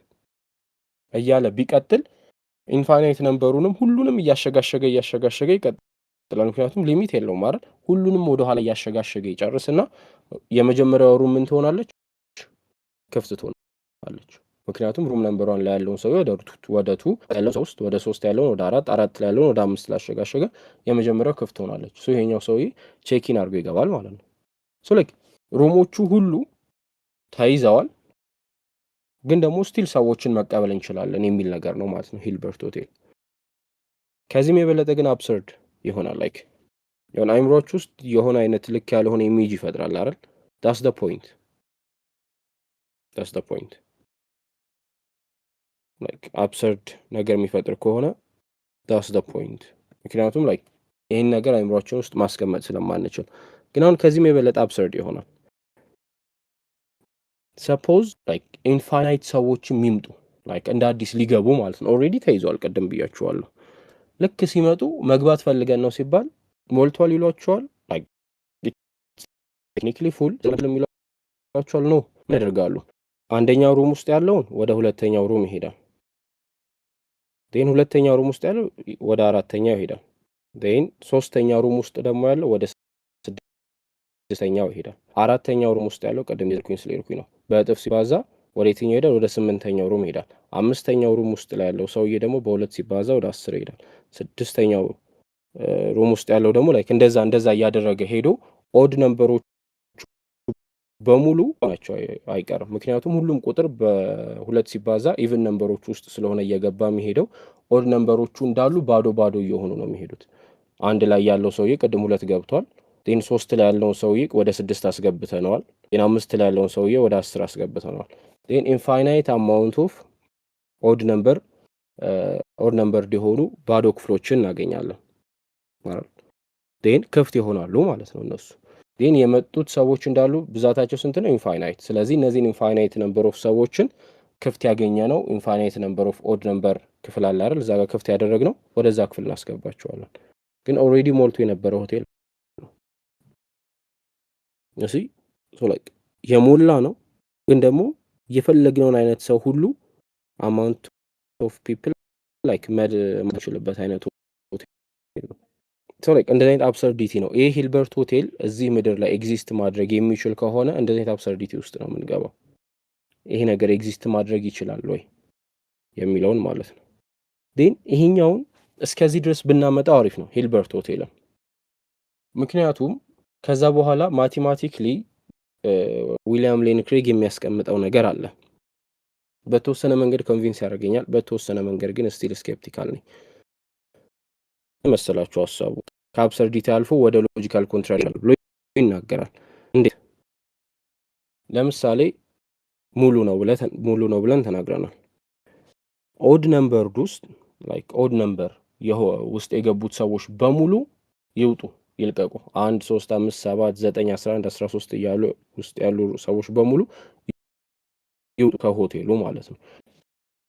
እያለ ቢቀጥል infinite number ኡንም ሁሉንም እያሸጋሸገ እያሸጋሸገ ይቀጥላል። ምክንያቱም limit የለውም አይደል? ሁሉንም ወደኋላ እያሸጋሸገ ይጨርስና የመጀመሪያው room ምን ትሆናለች? ክፍት ትሆናለች። ምክንያቱም room number one ላይ ያለውን ሰው ወደ two ያለውን ሶስት፣ ወደ ሶስት ያለውን ወደ አራት፣ አራት ላይ ያለውን ወደ አምስት ላሸጋሸገ የመጀመሪያው ክፍት ትሆናለች። So ይሄኛው ሰውዬ check in አድርጎ ይገባል ማለት ነው። So like room ኦቹ ሁሉ ተይዘዋል፣ ግን ደግሞ still ሰዎችን መቀበል እንችላለን የሚል ነገር ነው ማለት ነው ሂልበርት ሆቴል። ከዚህም የበለጠ ግን absurd ይሆናል። Like የሆነ አይምሮች ውስጥ የሆነ አይነት ልክ ያልሆነ image ይፈጥራል አይደል? That's the point, that's the point። Like absurd ነገር የሚፈጥር ከሆነ that's the point። ምክንያቱም like ይህን ነገር አይምሯችን ውስጥ ማስቀመጥ ስለማንችል። ግን አሁን ከዚህም የበለጠ absurd ይሆናል። Suppose like infinite ሰዎችም ይምጡ፣ like እንደ አዲስ ሊገቡ ማለት ነው። Already ተይዟል፣ ቅድም ብያችኋለሁ። ልክ ሲመጡ መግባት ፈልገን ነው ሲባል ሞልቷል ይሏቸዋል። Technically full ይሏቸዋል። No፣ ምን ያደርጋሉ? አንደኛው room ውስጥ ያለውን ወደ ሁለተኛው room ይሄዳል። Then ሁለተኛው room ውስጥ ያለው ወደ አራተኛው ይሄዳል። Then ሶስተኛው room ውስጥ ደግሞ ያለው ወደ ስድስተኛው ስድስተኛው ይሄዳል። አራተኛው room ውስጥ ያለው፣ ቅድም የልኩኝ ስለሄድኩኝ ነው፣ በእጥፍ ሲባዛ ወደ የትኛው ይሄዳል? ወደ ስምንተኛው room ይሄዳል። አምስተኛው room ውስጥ ላይ ያለው ሰውዬ ደግሞ በሁለት ሲባዛ ወደ 10 ይሄዳል። ስድስተኛው room ውስጥ ያለው ደግሞ like እንደዛ እንደዛ እያደረገ ሄዶ odd number ኦች በሙሉ ናቸው አይቀርም። ምክንያቱም ሁሉም ቁጥር በሁለት ሲባዛ even number ኦች ውስጥ ስለሆነ እየገባ የሚሄደው፣ odd number ኦቹ እንዳሉ ባዶ ባዶ እየሆኑ ነው የሚሄዱት። አንድ ላይ ያለው ሰውዬ ቅድም ሁለት ገብቷል። Then ሶስት ላይ ያለውን ሰውዬ ወደ ስድስት አስገብተነዋል። Then አምስት ላይ ያለውን ሰውዬ ወደ 10 አስገብተነዋል። Then infinite amount of odd number የሆኑ ባዶ ክፍሎችን እናገኛለን ማለት። Then ክፍት ይሆናሉ ማለት ነው እነሱ። Then የመጡት ሰዎች እንዳሉ ብዛታቸው ስንት ነው? Infinite። ስለዚህ እነዚህን infinite number of ሰዎችን ክፍት ያገኘ ነው infinite number of odd number ክፍል አለ አይደል? እዛ ጋር ክፍት ያደረግነው፣ ወደዛ ክፍል እናስገባቸዋለን። ግን already ሞልቶ የነበረ ሆቴል ነው። እሺ፣ so like የሞላ ነው፣ ግን ደግሞ የፈለግነውን አይነት ሰው ሁሉ amount of people like መድ ማችልበት አይነት ሆቴል ነው። So like እንደዚህ አይነት absurdity ነው። ይህ ሂልበርት ሆቴል እዚህ ምድር ላይ exist ማድረግ የሚችል ከሆነ እንደዚህ አይነት absurdity ውስጥ ነው የምንገባው። ይሄ ነገር exist ማድረግ ይችላል ወይ የሚለውን ማለት ነው። Then ይሄኛውን እስከዚህ ድረስ ብናመጣው አሪፍ ነው ሂልበርት ሆቴልን። ምክንያቱም ከዛ በኋላ mathematically ዊሊያም ሌን ክሬግ የሚያስቀምጠው ነገር አለ። በተወሰነ መንገድ convince ያደርገኛል፣ በተወሰነ መንገድ ግን still skeptical ነኝ። መሰላችሁ ሀሳቡ ከ absurdity አልፎ ወደ logical contradiction ብሎ ይናገራል። እንዴት? ለምሳሌ ሙሉ ነው ብለን ተናግረናል። Odd number ውስጥ፣ like odd number ውስጥ የገቡት ሰዎች በሙሉ ይውጡ፣ ይልቀቁ። አንድ፣ ሶስት፣ አምስት፣ ሰባት፣ ዘጠኝ፣ 11፣ 13 እያሉ ውስጥ ያሉ ሰዎች በሙሉ ይውጡ ከሆቴሉ ማለት ነው፣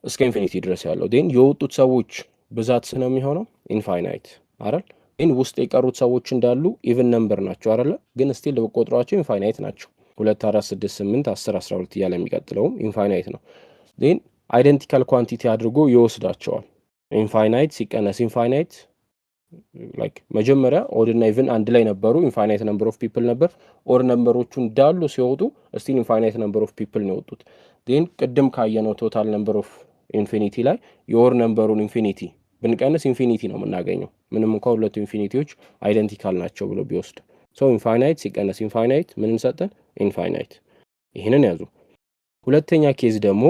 እስከ infinity ድረስ ያለው። Then የወጡት ሰዎች ብዛት ነው የሚሆነው infinite አይደል? ግን ውስጥ የቀሩት ሰዎች እንዳሉ even number ናቸው አይደለ? ግን still ቆጥሯቸው infinite ናቸው። ሁለት፣ አራት፣ ስድስት፣ ስምንት፣ 10፣ 12 እያለ የሚቀጥለውም infinite ነው። Then identical quantity አድርጎ ይወስዳቸዋል። Infinite ሲቀነስ infinite፣ like መጀመሪያ odd እና even አንድ ላይ ነበሩ። Infinite number of people ነበር። Odd number ኦቹ እንዳሉ ሲወጡ still infinite number of people ነው የወጡት። Then ቅድም ካየነው total number of infinity ላይ የ odd number ኡን infinity ብንቀንስ infinity ነው የምናገኘው፣ ምንም እንኳ ሁለቱ infinity ዎች identical ናቸው ብሎ ቢወስድ። So infinite ሲቀነስ infinite ምን ሰጠን? Infinite። ይህንን ያዙ። ሁለተኛ case ደግሞ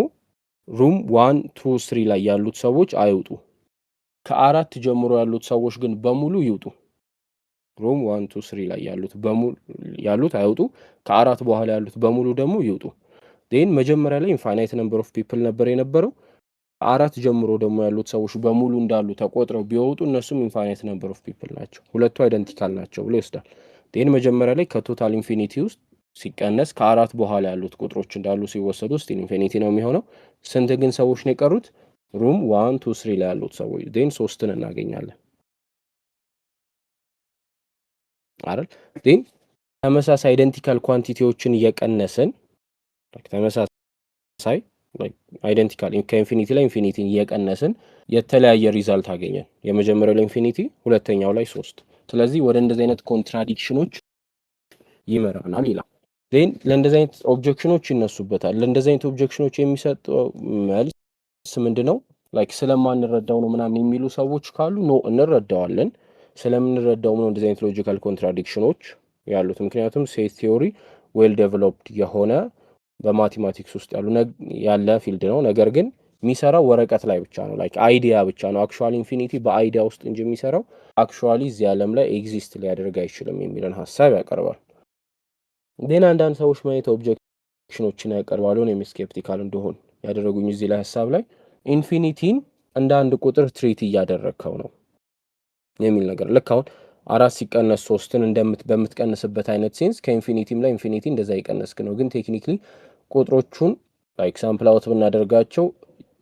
room one, two, three ላይ ያሉት ሰዎች አይውጡ። ከአራት ጀምሮ ያሉት ሰዎች ግን በሙሉ ይውጡ። Room one, two, three ላይ ያሉት በሙሉ ያሉት አይውጡ። ከአራት በኋላ ያሉት በሙሉ ደግሞ ይውጡ። Then መጀመሪያ ላይ infinite number of people ነበር የነበረው። ከአራት ጀምሮ ደግሞ ያሉት ሰዎች በሙሉ እንዳሉ ተቆጥረው ቢወጡ እነሱም infinite number of people ናቸው። ሁለቱ identical ናቸው ብሎ ይወስዳል። Then መጀመሪያ ላይ ከ total infinity ውስጥ ሲቀነስ ከአራት በኋላ ያሉት ቁጥሮች እንዳሉ ሲወሰዱ still infinity ነው የሚሆነው። ስንት ግን ሰዎች ነው የቀሩት? Room one, two, three ላይ ያሉት ሰዎች። Then ሶስትን እናገኛለን አይደል? Then ተመሳሳይ identical quantity ዎችን እየቀነስን፣ ተመሳሳይ identical ከ infinity ላይ infinity ን እየቀነስን የተለያየ result አገኘን። የመጀመሪያው ላይ infinity፣ ሁለተኛው ላይ ሶስት። ስለዚህ ወደ እንደዚህ አይነት contradiction ኖች ይመራናል ይላል። Then ለእንደዚህ አይነት objection ኖች ይነሱበታል። ለእንደዚህ አይነት objection ኖች የሚሰጠው መልስ ምንድን ነው? Like ስለማንረዳው ነው ምናምን የሚሉ ሰዎች ካሉ no፣ እንረዳዋለን። ስለምንረዳው ነው እንደዚህ አይነት logical contradiction ኖች ያሉት። ምክንያቱም set theory well developed የሆነ በ mathematics ውስጥ ያለ field ነው። ነገር ግን የሚሰራው ወረቀት ላይ ብቻ ነው፣ like idea ብቻ ነው። Actually infinity በ idea ውስጥ እንጂ የሚሰራው actually እዚህ ዓለም ላይ exist ሊያደርግ አይችልም የሚለን ሀሳብ ያቀርባል። Then አንዳንድ ሰዎች ማየት objection ኖችን ያቀርባሉ። እኔም skeptical እንደሆን ያደረጉኝ እዚህ ላይ ሀሳብ ላይ infinity ን እንደ አንድ ቁጥር treat እያደረግከው ነው የሚል ነገር፣ ልክ አሁን አራት ሲቀነስ ሶስትን በምትቀንስበት አይነት sense ከ infinity ም ላይ infinity እንደዛ የቀነስክ ነው። ግን technically ቁጥሮቹን like sample out ብናደርጋቸው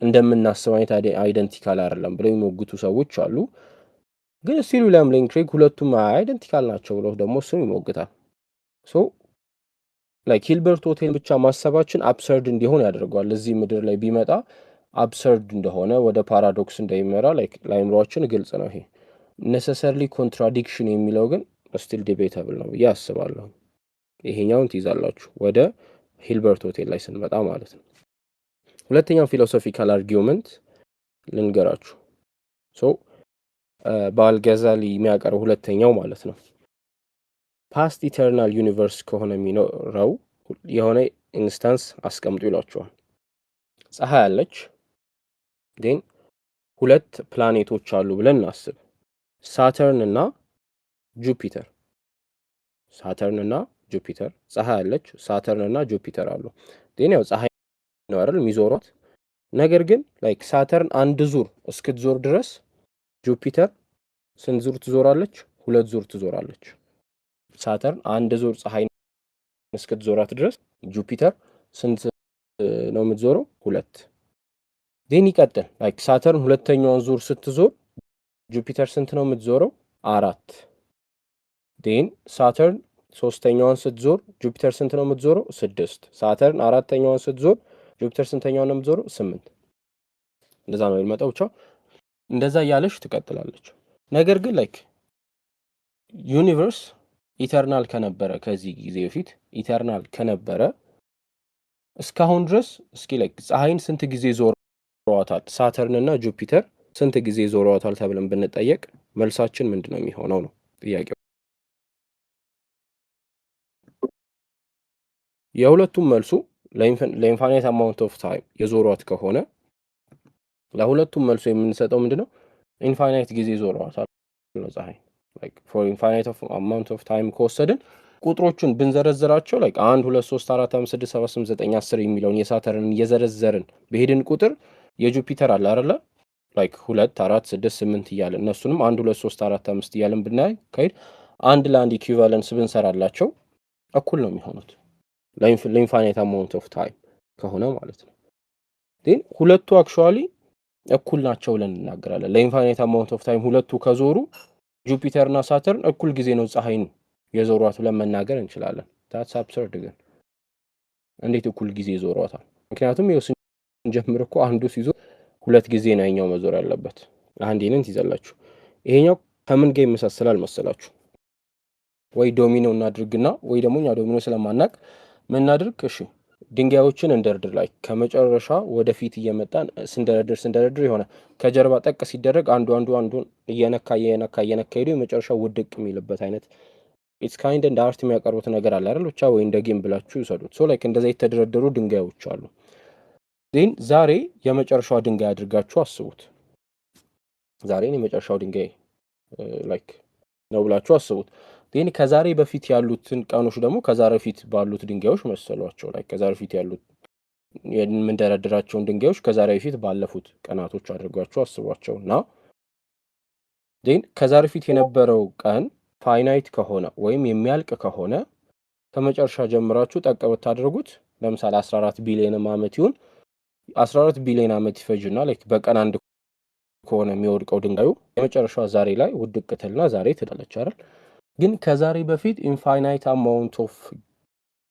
እንደምናስብ አይነት identical አይደለም ብለው የሚሞግቱ ሰዎች አሉ። ግን still ዊሊያም ሌን ክሬግ ሁለቱም identical ናቸው ብለው ደግሞ እሱም ይሞግታል። So like ሂልበርት ሆቴል ብቻ ማሰባችን absurd እንዲሆን ያደርገዋል። እዚህ ምድር ላይ ቢመጣ absurd እንደሆነ፣ ወደ paradox እንደሚመራ like ለአይምሯችን ግልጽ ነው። ይሄ necessarily contradiction የሚለው ግን still debatable ነው ብዬ አስባለሁ። ይሄኛውን ትይዛላችሁ ወደ ሂልበርት ሆቴል ላይ ስንመጣ ማለት ነው። ሁለተኛው philosophical argument ልንገራችሁ። So በአልገዛሊ የሚያቀርበው ሁለተኛው ማለት ነው፣ past eternal universe ከሆነ የሚኖረው የሆነ instance አስቀምጡ ይሏቸዋል። ፀሐይ አለች፣ ግን ሁለት ፕላኔቶች አሉ ብለን እናስብ፣ ሳተርን እና ጁፒተር። ሳተርን እና ጁፒተር። ፀሐይ አለች፣ ሳተርን እና ጁፒተር አሉ። ግን ያው ፀሐይ ነው አይደል የሚዞሯት። ነገር ግን like ሳተርን አንድ ዙር እስክትዞር ድረስ ጁፒተር ስንት ዙር ትዞራለች? ሁለት ዙር ትዞራለች። ሳተርን አንድ ዙር ፀሐይ እስክትዞራት ድረስ ጁፒተር ስንት ነው የምትዞረው? ሁለት። Then ይቀጥል፣ like ሳተርን ሁለተኛዋን ዙር ስትዞር ጁፒተር ስንት ነው የምትዞረው? አራት። Then ሳተርን ሶስተኛዋን ስትዞር ጁፒተር ስንት ነው የምትዞረው? ስድስት። ሳተርን አራተኛዋን ስትዞር ጁፒተር ስንተኛዋን ነው የምትዞረው? ስምንት። እንደዛ ነው የሚመጣው። ብቻ እንደዛ እያለች ትቀጥላለች። ነገር ግን like universe eternal ከነበረ፣ ከዚህ ጊዜ በፊት eternal ከነበረ እስካሁን ድረስ እስኪ like ፀሐይን ስንት ጊዜ ዞረዋታል፣ ሳተርን እና ጁፒተር ስንት ጊዜ ዞረዋታል ተብለን ብንጠየቅ መልሳችን ምንድን ነው የሚሆነው ነው ጥያቄው። የሁለቱም መልሱ ለ infinite amount of time የዞሯት ከሆነ ለሁለቱም መልሱ የምንሰጠው ምንድን ነው? Infinite ጊዜ ዞረዋታል ነው ፀሐይ። For infinite amount of time ከወሰድን ቁጥሮቹን ብንዘረዝራቸው like 1 2 3 4 5 6 7 8 9 10 የሚለውን የሳተርን እየዘረዘርን በሄድን ቁጥር የጁፒተር አለ አይደለ፣ like 2 4 6 8 እያለን እነሱንም 1 2 3 4 5 እያለን ብናይ ከሄድ አንድ ለአንድ equivalence ብንሰራላቸው እኩል ነው የሚሆኑት ለ infinite amount of time ከሆነ ማለት ነው። ግን ሁለቱ actually እኩል ናቸው ብለን እንናገራለን። ለ infinite amount of time ሁለቱ ከዞሩ ጁፒተር እና ሳተርን እኩል ጊዜ ነው ፀሐይን የዞሯት ብለን መናገር እንችላለን። That's absurd። ግን እንዴት እኩል ጊዜ ይዞሯታል? ምክንያቱም ይኸው ስንጀምር እኮ አንዱ ሲዞር ሁለት ጊዜ ነው ያኛው መዞር ያለበት። አንድ ይህንን ትይዛላችሁ። ይሄኛው ከምን ጋር ይመሳሰላል መሰላችሁ? ወይ domino እናድርግና ወይ ደግሞ እኛ domino ስለማናቅ ምን እናድርግ? እሺ፣ ድንጋዮችን እንደርድር፣ like ከመጨረሻ ወደፊት እየመጣን ስንደረድር ስንደረድር የሆነ ከጀርባ ጠቅ ሲደረግ አንዱ አንዱ አንዱን እየነካ እየነካ እየነካ ሄዶ የመጨረሻው ውድቅ የሚልበት አይነት፣ it's kind እንደ art የሚያቀርቡት ነገር አለ አይደል? ብቻ ወይ እንደ game ብላችሁ ይውሰዱት። So like እንደዛ የተደረደሩ ድንጋዮች አሉ። Then ዛሬ የመጨረሻዋ ድንጋይ አድርጋችሁ አስቡት። ዛሬን የመጨረሻው ድንጋይ like ነው ብላችሁ አስቡት። Then ከዛሬ በፊት ያሉትን ቀኖች ደግሞ ከዛሬ በፊት ባሉት ድንጋዮች መሰሏቸው። Like ከዛሬ በፊት ያሉት የምንደረድራቸውን ድንጋዮች ከዛሬ በፊት ባለፉት ቀናቶች አድርጓችሁ አስቧቸው እና then ከዛሬ በፊት የነበረው ቀን finite ከሆነ ወይም የሚያልቅ ከሆነ ከመጨረሻ ጀምራችሁ ጠቅ ብታደርጉት ለምሳሌ 14 ቢሊዮን ዓመት ይሁን፣ 14 ቢሊዮን ዓመት ይፈጅና like በቀን አንድ ከሆነ የሚወድቀው ድንጋዩ የመጨረሻዋ ዛሬ ላይ ውድቅ ትልና ዛሬ ትላለች አይደል? ግን ከዛሬ በፊት infinite amount of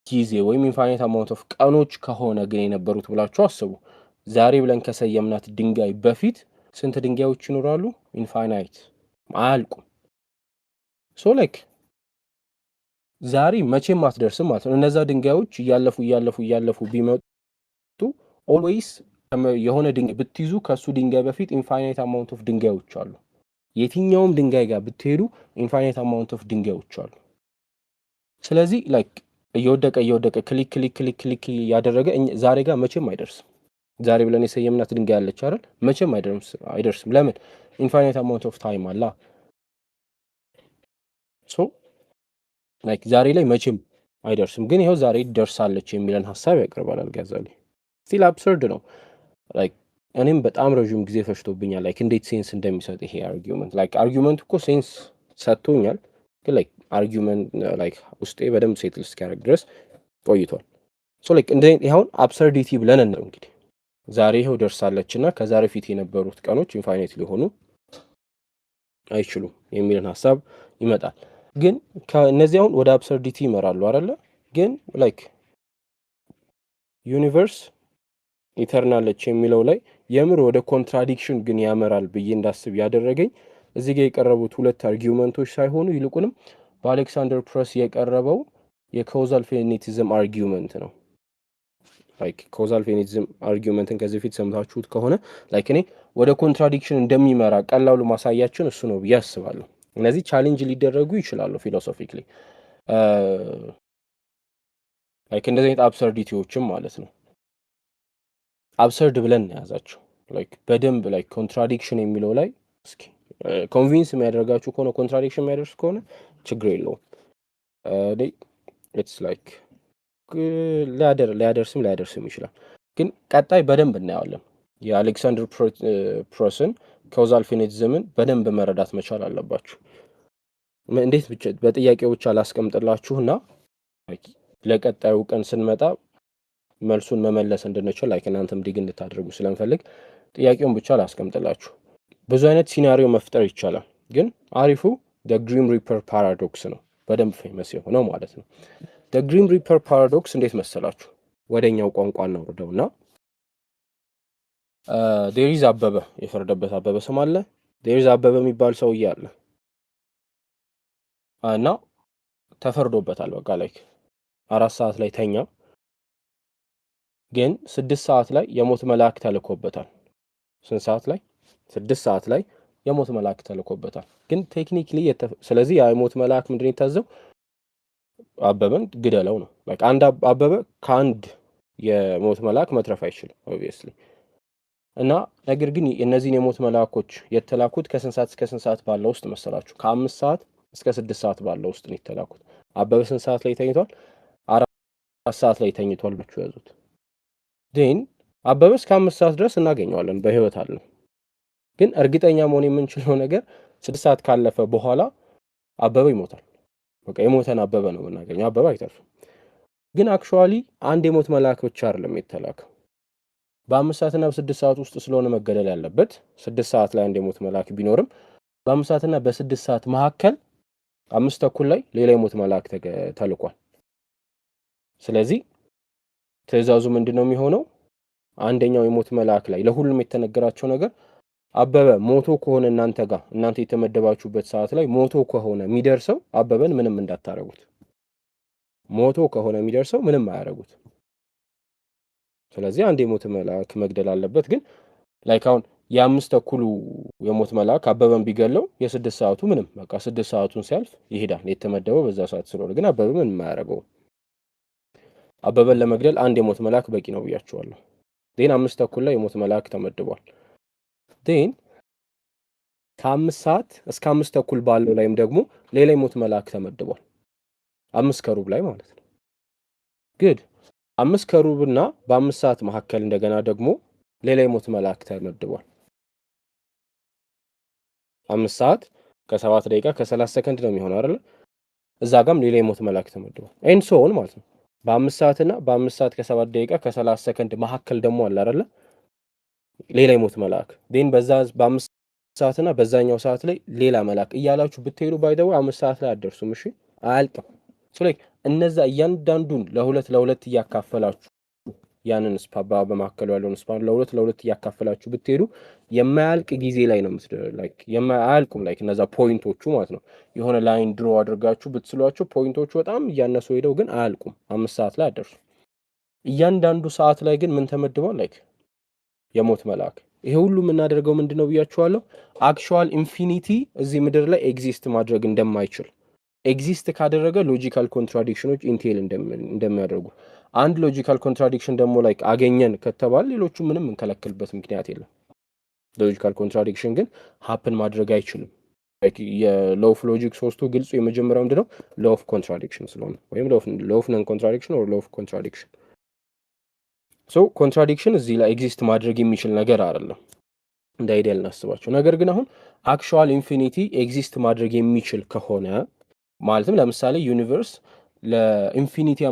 ጊዜ ወይም infinite amount of ቀኖች ከሆነ ግን የነበሩት ብላችሁ አስቡ። ዛሬ ብለን ከሰየምናት ድንጋይ በፊት ስንት ድንጋዮች ይኖራሉ? Infinite፣ አያልቁም። So like ዛሬ መቼም አትደርስም ማለት ነው። እነዛ ድንጋዮች እያለፉ እያለፉ እያለፉ ቢመጡ always የሆነ ድንጋይ ብትይዙ ከእሱ ድንጋይ በፊት infinite amount of ድንጋዮች አሉ። የትኛውም ድንጋይ ጋር ብትሄዱ infinite amount of ድንጋዮች አሉ። ስለዚህ like እየወደቀ እየወደቀ click click click click እያደረገ ዛሬ ጋር መቼም አይደርስም። ዛሬ ብለን የሰየምናት ድንጋይ አለች አይደል? መቼም አይደርስም። ለምን? Infinite amount of time አላ። So like ዛሬ ላይ መቼም አይደርስም። ግን ይኸው ዛሬ ደርሳለች የሚለን ሀሳብ ያቀርባል አልጋዛሊ። Still absurd ነው። Like እኔም በጣም ረዥም ጊዜ ፈጅቶብኛል like እንዴት sense እንደሚሰጥ ይሄ argument። Like argument እኮ sense ሰጥቶኛል፣ ግን like argument like ውስጤ በደንብ settle እስኪያደርግ ድረስ ቆይቷል። So like እንደ ይኸውን absurdity ብለን ነው እንግዲህ ዛሬ ይኸው ደርሳለች እና ከዛሬ ፊት የነበሩት ቀኖች infinite ሊሆኑ አይችሉም የሚልን ሀሳብ ይመጣል። ግን ከእነዚህ አሁን ወደ absurdity ይመራሉ አይደለ? ግን like universe eternal ነች የሚለው ላይ የምር ወደ contradiction ግን ያመራል ብዬ እንዳስብ ያደረገኝ እዚህ ጋር የቀረቡት ሁለት argument ኦች ሳይሆኑ ይልቁንም በአሌክሳንደር ፕረስ የቀረበው የ causal finitism argument ነው። Like causal finitism argument ን ከዚህ በፊት ሰምታችሁት ከሆነ like እኔ ወደ contradiction እንደሚመራ ቀላሉ ማሳያችን እሱ ነው ብዬ አስባለሁ። እነዚህ challenge ሊደረጉ ይችላሉ philosophically፣ like እንደዚህ አይነት absurdity ዎችም ማለት ነው። Absurd ብለን የያዛቸው like በደንብ like contradiction የሚለው ላይ እስኪ convince የሚያደርጋችሁ ከሆነ፣ contradiction የሚያደርስ ከሆነ ችግር የለውም። It's like ሊያደርስም ላያደርስም ይችላል። ግን ቀጣይ በደንብ እናየዋለን። የአሌክሳንደር ፕሮስን causal finitism ን በደንብ መረዳት መቻል አለባችሁ። እንዴት ብቻ በጥያቄው ብቻ ላስቀምጥላችሁ እና ለቀጣዩ ቀን ስንመጣ መልሱን መመለስ እንድንችል like እናንተም dig እንድታደርጉ ስለምፈልግ ጥያቄውን ብቻ ላስቀምጥላችሁ። ብዙ አይነት scenario መፍጠር ይቻላል፣ ግን አሪፉ Grim Reaper paradox ነው፣ በደንብ famous የሆነው ማለት ነው። Grim Reaper paradox እንዴት መሰላችሁ? ወደኛው ቋንቋ እናውርደው እና there is አበበ፣ የፈረደበት አበበ ስም አለ። There is አበበ የሚባል ሰውዬ አለ እና ተፈርዶበታል። በቃ like 4 ሰዓት ላይ ተኛ፣ ግን 6 ሰዓት ላይ የሞት መልአክ ተልኮበታል። ስንት ሰዓት ላይ? 6 ሰዓት ላይ የሞት መልአክ ተልኮበታል። ግን technically ስለዚህ የሞት መልአክ ምንድን የታዘው? አበበን ግደለው ነው። Like አንድ አበበ ከአንድ የሞት መልአክ መትረፍ አይችልም obviously። እና ነገር ግን እነዚህን የሞት መልአኮች የተላኩት ከስንት ሰዓት እስከ ስንት ሰዓት ባለው ውስጥ መሰላችሁ? ከ5 ሰዓት እስከ 6 ሰዓት ባለው ውስጥ ነው የተላኩት። አበበ ስንት ሰዓት ላይ ተኝቷል? 4 ሰዓት ላይ ተኝቷል ብላችሁ ያዙት። Then አበበ እስከ 5 ሰዓት ድረስ እናገኘዋለን፣ በህይወት አለ። ግን እርግጠኛ መሆን የምንችለው ነገር 6 ሰዓት ካለፈ በኋላ አበበ ይሞታል። በቃ የሞተን አበበ ነው የምናገኘው። አበበ አይተርፍም። ግን actually አንድ የሞት መልአክ ብቻ አይደለም የተላከው። በ5 ሰዓትና በ6 ሰዓት ውስጥ ስለሆነ መገደል ያለበት፣ 6 ሰዓት ላይ አንድ የሞት መልአክ ቢኖርም በ5 ሰዓትና በ6 ሰዓት መካከል 5:30 ላይ ሌላ የሞት መልአክ ተልኳል። ስለዚህ ትዕዛዙ ምንድን ነው የሚሆነው? አንደኛው የሞት መልአክ ላይ ለሁሉም የተነገራቸው ነገር አበበ ሞቶ ከሆነ እናንተ ጋር እናንተ የተመደባችሁበት ሰዓት ላይ ሞቶ ከሆነ የሚደርሰው አበበን ምንም እንዳታረጉት። ሞቶ ከሆነ የሚደርሰው ምንም አያረጉት። ስለዚህ አንድ የሞት መልአክ መግደል አለበት። ግን like አሁን የ5:30ሉ የሞት መልአክ አበበን ቢገለው የ6 ሰዓቱ ምንም በቃ 6 ሰዓቱን ሲያልፍ ይሄዳል። የተመደበው በዛ ሰዓት ስለሆነ ግን አበበ ምንም አያደርገውም። አበበን ለመግደል አንድ የሞት መልአክ በቂ ነው ብያቸዋለሁ። Then 5:30 ላይ የሞት መልአክ ተመድቧል። Then ከ5 ሰዓት እስከ 5:30 ባለው ላይም ደግሞ ሌላ የሞት መልአክ ተመድቧል። 5:45 ላይ ማለት ነው። Good። 5:45 እና በ5 ሰዓት መካከል እንደገና ደግሞ ሌላ የሞት መልአክ ተመድቧል። 5 ሰዓት ከ7 ደቂቃ ከ30 ሰከንድ ነው የሚሆነው አይደለ? እዛ ጋም ሌላ የሞት መልአክ ተመድቧል። And so on ማለት ነው። በ5 ሰዓት እና በ5 ሰዓት ከ7 ደቂቃ ከ30 ሰከንድ መካከል ደግሞ አለ አይደለ? ሌላ የሞት መልአክ። Then በዛ በ5 ሰዓት እና በዛኛው ሰዓት ላይ ሌላ መልአክ እያላችሁ ብትሄዱ by the way 5 ሰዓት ላይ አትደርሱም። እሺ፣ አያልቅም። So like እነዛ እያንዳንዱን ለሁለት ለሁለት እያካፈላችሁ ያንን span በመካከሉ ያለውን span ለሁለት ለሁለት እያካፈላችሁ ብትሄዱ የማያልቅ ጊዜ ላይ ነው፣ like አያልቁም። Like እነዛ point ኦቹ ማለት ነው። የሆነ line draw አድርጋችሁ ብትስሏቸው point ኦቹ በጣም እያነሱ ሄደው ግን አያልቁም። 5 ሰዓት ላይ አትደርሱም። እያንዳንዱ ሰዓት ላይ ግን ምን ተመድቧል? Like የሞት መልአክ። ይሄ ሁሉ የምናደርገው ምንድን ነው ብያችኋለሁ። Actual infinity እዚህ ምድር ላይ exist ማድረግ እንደማይችል፣ exist ካደረገ logical contradiction ኖች entail እንደሚያደርጉ፣ አንድ logical contradiction ደግሞ like አገኘን ከተባለ ሌሎቹ ምንም እንከለክልበት ምክንያት የለም። Logical contradiction ግን happen ማድረግ አይችልም። የ law of logic ሶስቱ ግልጹ የመጀመሪያው ምንድነው? Law of contradiction ስለሆነ ወይም law of non contradiction or law of contradiction። So contradiction እዚህ ላይ exist ማድረግ የሚችል ነገር አይደለም እንደ idea ልናስባቸው። ነገር ግን አሁን actual infinity exist ማድረግ የሚችል ከሆነ፣ ማለትም ለምሳሌ universe ለ infinity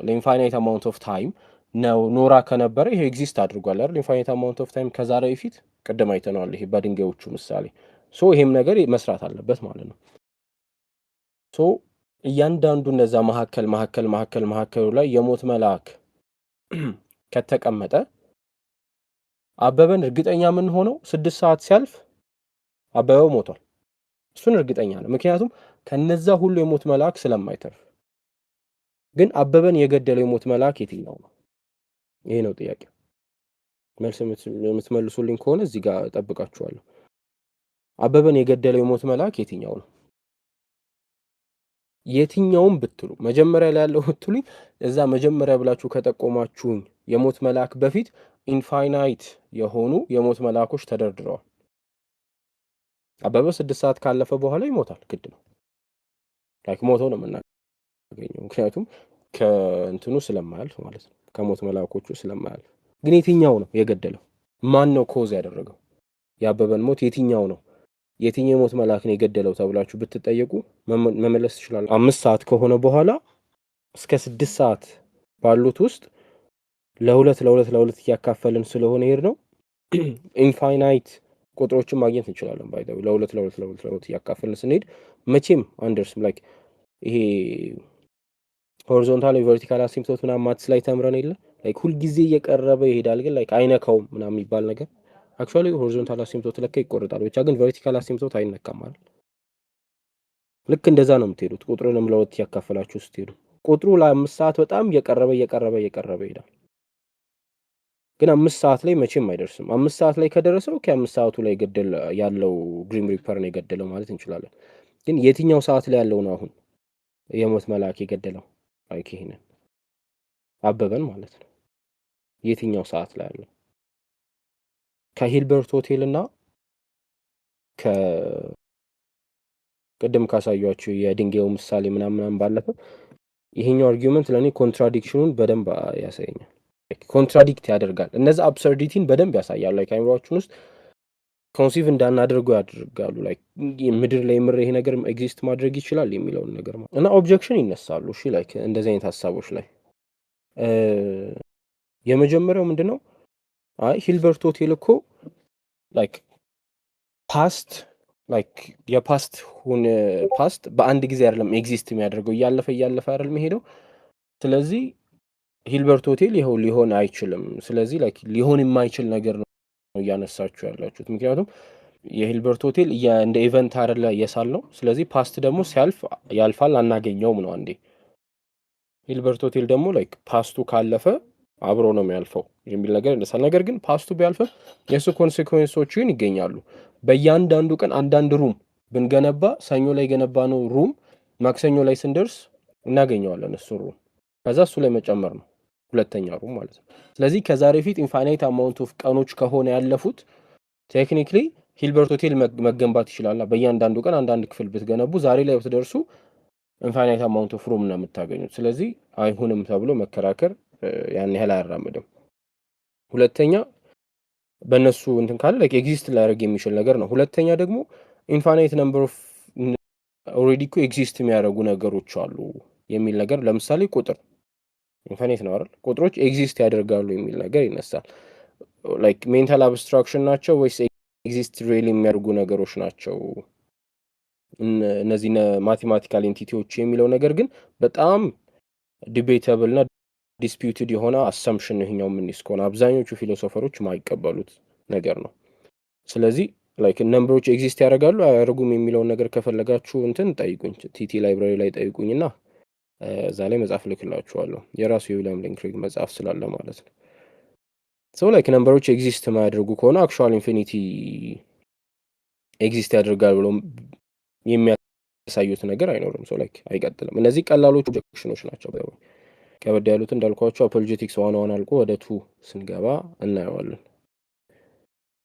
ለ infinite amount of time ነው ኖራ ከነበረ ይሄ exist አድርጓል አይደል? Infinite amount of time ከዛሬ በፊት ቅድም አይተነዋል። ይሄ በድንጋዮቹ ምሳሌ። So ይሄም ነገር መስራት አለበት ማለት ነው። So እያንዳንዱ እነዛ መካከል መካከል መካከል መካከሉ ላይ የሞት መልአክ ከተቀመጠ አበበን እርግጠኛ የምንሆነው 6 ሰዓት ሲያልፍ አበበ ሞቷል። እሱን እርግጠኛ ነው። ምክንያቱም ከነዛ ሁሉ የሞት መልአክ ስለማይተርፍ። ግን አበበን የገደለው የሞት መልአክ የትኛው ነው? ይሄ ነው ጥያቄው። መልስ የምትመልሱልኝ ከሆነ እዚህ ጋር እጠብቃችኋለሁ። አበበን የገደለው የሞት መልአክ የትኛው ነው? የትኛውም ብትሉ፣ መጀመሪያ ላይ ያለው ብትሉኝ፣ እዛ መጀመሪያ ብላችሁ ከጠቆማችሁኝ የሞት መልአክ በፊት infinite የሆኑ የሞት መልአኮች ተደርድረዋል። አበበ 6 ሰዓት ካለፈ በኋላ ይሞታል፣ ግድ ነው። Like ሞቶ ነው የምናገኘው፣ ምክንያቱም ከእንትኑ ስለማያልፍ ማለት ነው፣ ከሞት መልአኮቹ ስለማያልፍ። ግን የትኛው ነው የገደለው? ማን ነው cause ያደረገው የአበበን ሞት? የትኛው ነው፣ የትኛው የሞት መልአክ ነው የገደለው ተብላችሁ ብትጠየቁ መመለስ ትችላላችሁ? 5 ሰዓት ከሆነ በኋላ እስከ 6 ሰዓት ባሉት ውስጥ ለሁለት፣ ለሁለት፣ ለሁለት እያካፈልን ስለሆነ ሄድ ነው infinite ቁጥሮችን ማግኘት እንችላለን። By the way፣ ለሁለት፣ ለሁለት፣ ለሁለት፣ ለሁለት እያካፈልን ስንሄድ መቼም አንደርስም። Like ይሄ horizontal vertical asymptote ምናምን maths ላይ ተምረን የለ፣ like ሁልጊዜ እየቀረበ ይሄዳል፣ ግን like አይነካውም ምናምን የሚባል ነገር። Actually horizontal asymptote ለካ ይቆርጣል፣ ብቻ ግን vertical asymptote አይነካም ማለት። ልክ እንደዛ ነው የምትሄዱት። ቁጥሩንም ለሁለት እያካፈላችሁ ስትሄዱ ቁጥሩ ለ5 ሰዓት በጣም እየቀረበ እየቀረበ እየቀረበ ይሄዳል። ግን 5 ሰዓት ላይ መቼም አይደርስም። 5 ሰዓት ላይ ከደረሰ okay፣ 5 ሰዓቱ ላይ ገደል ያለው grim reaper ነው የገደለው ማለት እንችላለን። ግን የትኛው ሰዓት ላይ ያለው ነው አሁን የሞት መልአክ የገደለው? Like ይሄንን አበበን ማለት ነው። የትኛው ሰዓት ላይ ያለው? ከሂልበርት ሆቴል እና ከቅድም ካሳያችሁ የድንጋዩ ምሳሌ ምናምን ምናምን ባለፈ ይሄኛው argument ለእኔ contradiction ኑን በደንብ ያሳየኛል። Contradict ያደርጋል። እነዚ absurdity ን በደንብ ያሳያሉ። Like አይምሯችን ውስጥ conceive እንዳናደርገው ያደርጋሉ። Like ምድር ላይ ምር ይሄ ነገር exist ማድረግ ይችላል የሚለውን ነገር እና objection ይነሳሉ። እሺ፣ like እንደዚህ አይነት ሀሳቦች ላይ የመጀመሪያው ምንድን ነው? አይ፣ ሂልበርት ሆቴል እኮ like past like የ past ሁን past በአንድ ጊዜ አይደለም exist የሚያደርገው፣ እያለፈ እያለፈ አይደል የሚሄደው። ስለዚህ ሂልበርት ሆቴል ይኸው ሊሆን አይችልም። ስለዚህ like ሊሆን የማይችል ነገር ነው እያነሳችሁ ያላችሁት። ምክንያቱም የሂልበርት ሆቴል እንደ event አይደለ እየሳል ነው። ስለዚህ past ደግሞ ሲያልፍ ያልፋል፣ አናገኘውም ነው አንዴ። ሂልበርት ሆቴል ደግሞ like past ኡ ካለፈ አብሮ ነው የሚያልፈው የሚል ነገር ይነሳል። ነገር ግን past ኡ ቢያልፍም የእሱ consequence ኦች ግን ይገኛሉ። በእያንዳንዱ ቀን አንዳንድ room ብንገነባ ሰኞ ላይ የገነባነው room ማክሰኞ ላይ ስንደርስ እናገኘዋለን እሱን room። ከዛ እሱ ላይ መጨመር ነው፣ ሁለተኛ room ማለት ነው። ስለዚህ ከዛሬ ፊት infinite amount of ቀኖች ከሆነ ያለፉት technically ሂልበርት ሆቴል መገንባት ይችላል። በእያንዳንዱ ቀን አንዳንድ ክፍል ብትገነቡ ዛሬ ላይ ብትደርሱ infinite amount of room ነው የምታገኙት። ስለዚህ አይሁንም ተብሎ መከራከር ያን ያህል አያራምድም። ሁለተኛ በእነሱ እንትን ካለ like exist ሊያደርግ የሚችል ነገር ነው። ሁለተኛ ደግሞ infinite number of already እኮ exist የሚያደርጉ ነገሮች አሉ የሚል ነገር፣ ለምሳሌ ቁጥር infinite ነው አይደል? ቁጥሮች exist ያደርጋሉ የሚል ነገር ይነሳል። Like mental abstraction ናቸው ወይስ exist really የሚያደርጉ ነገሮች ናቸው እነዚህ mathematical entity ዎች የሚለው ነገር ግን በጣም debatable እና disputed የሆነ assumption ነው። ይሄኛው የምንይዝ ከሆነ አብዛኞቹ philosopher ኦች የማይቀበሉት ነገር ነው። ስለዚህ like number ኦች exist ያደርጋሉ አያደርጉም የሚለውን ነገር ከፈለጋችሁ እንትን ጠይቁኝ፣ TT library ላይ ጠይቁኝ እና እዛ ላይ መጽሐፍ ልክላችኋለሁ። የራሱ የዊሊያም ሌን ክሬግ መጽሐፍ ስላለ ማለት ነው። So like number ኦች exist የማያደርጉ ከሆነ actual infinity exist ያደርጋል ብሎ የሚያሳዩት ነገር አይኖርም። So like አይቀጥልም። እነዚህ ቀላሎቹ objection ኖች ናቸው። ከበድ ያሉት እንዳልኳቸው apologetics 101 አልቆ ወደ two ስንገባ እናየዋለን።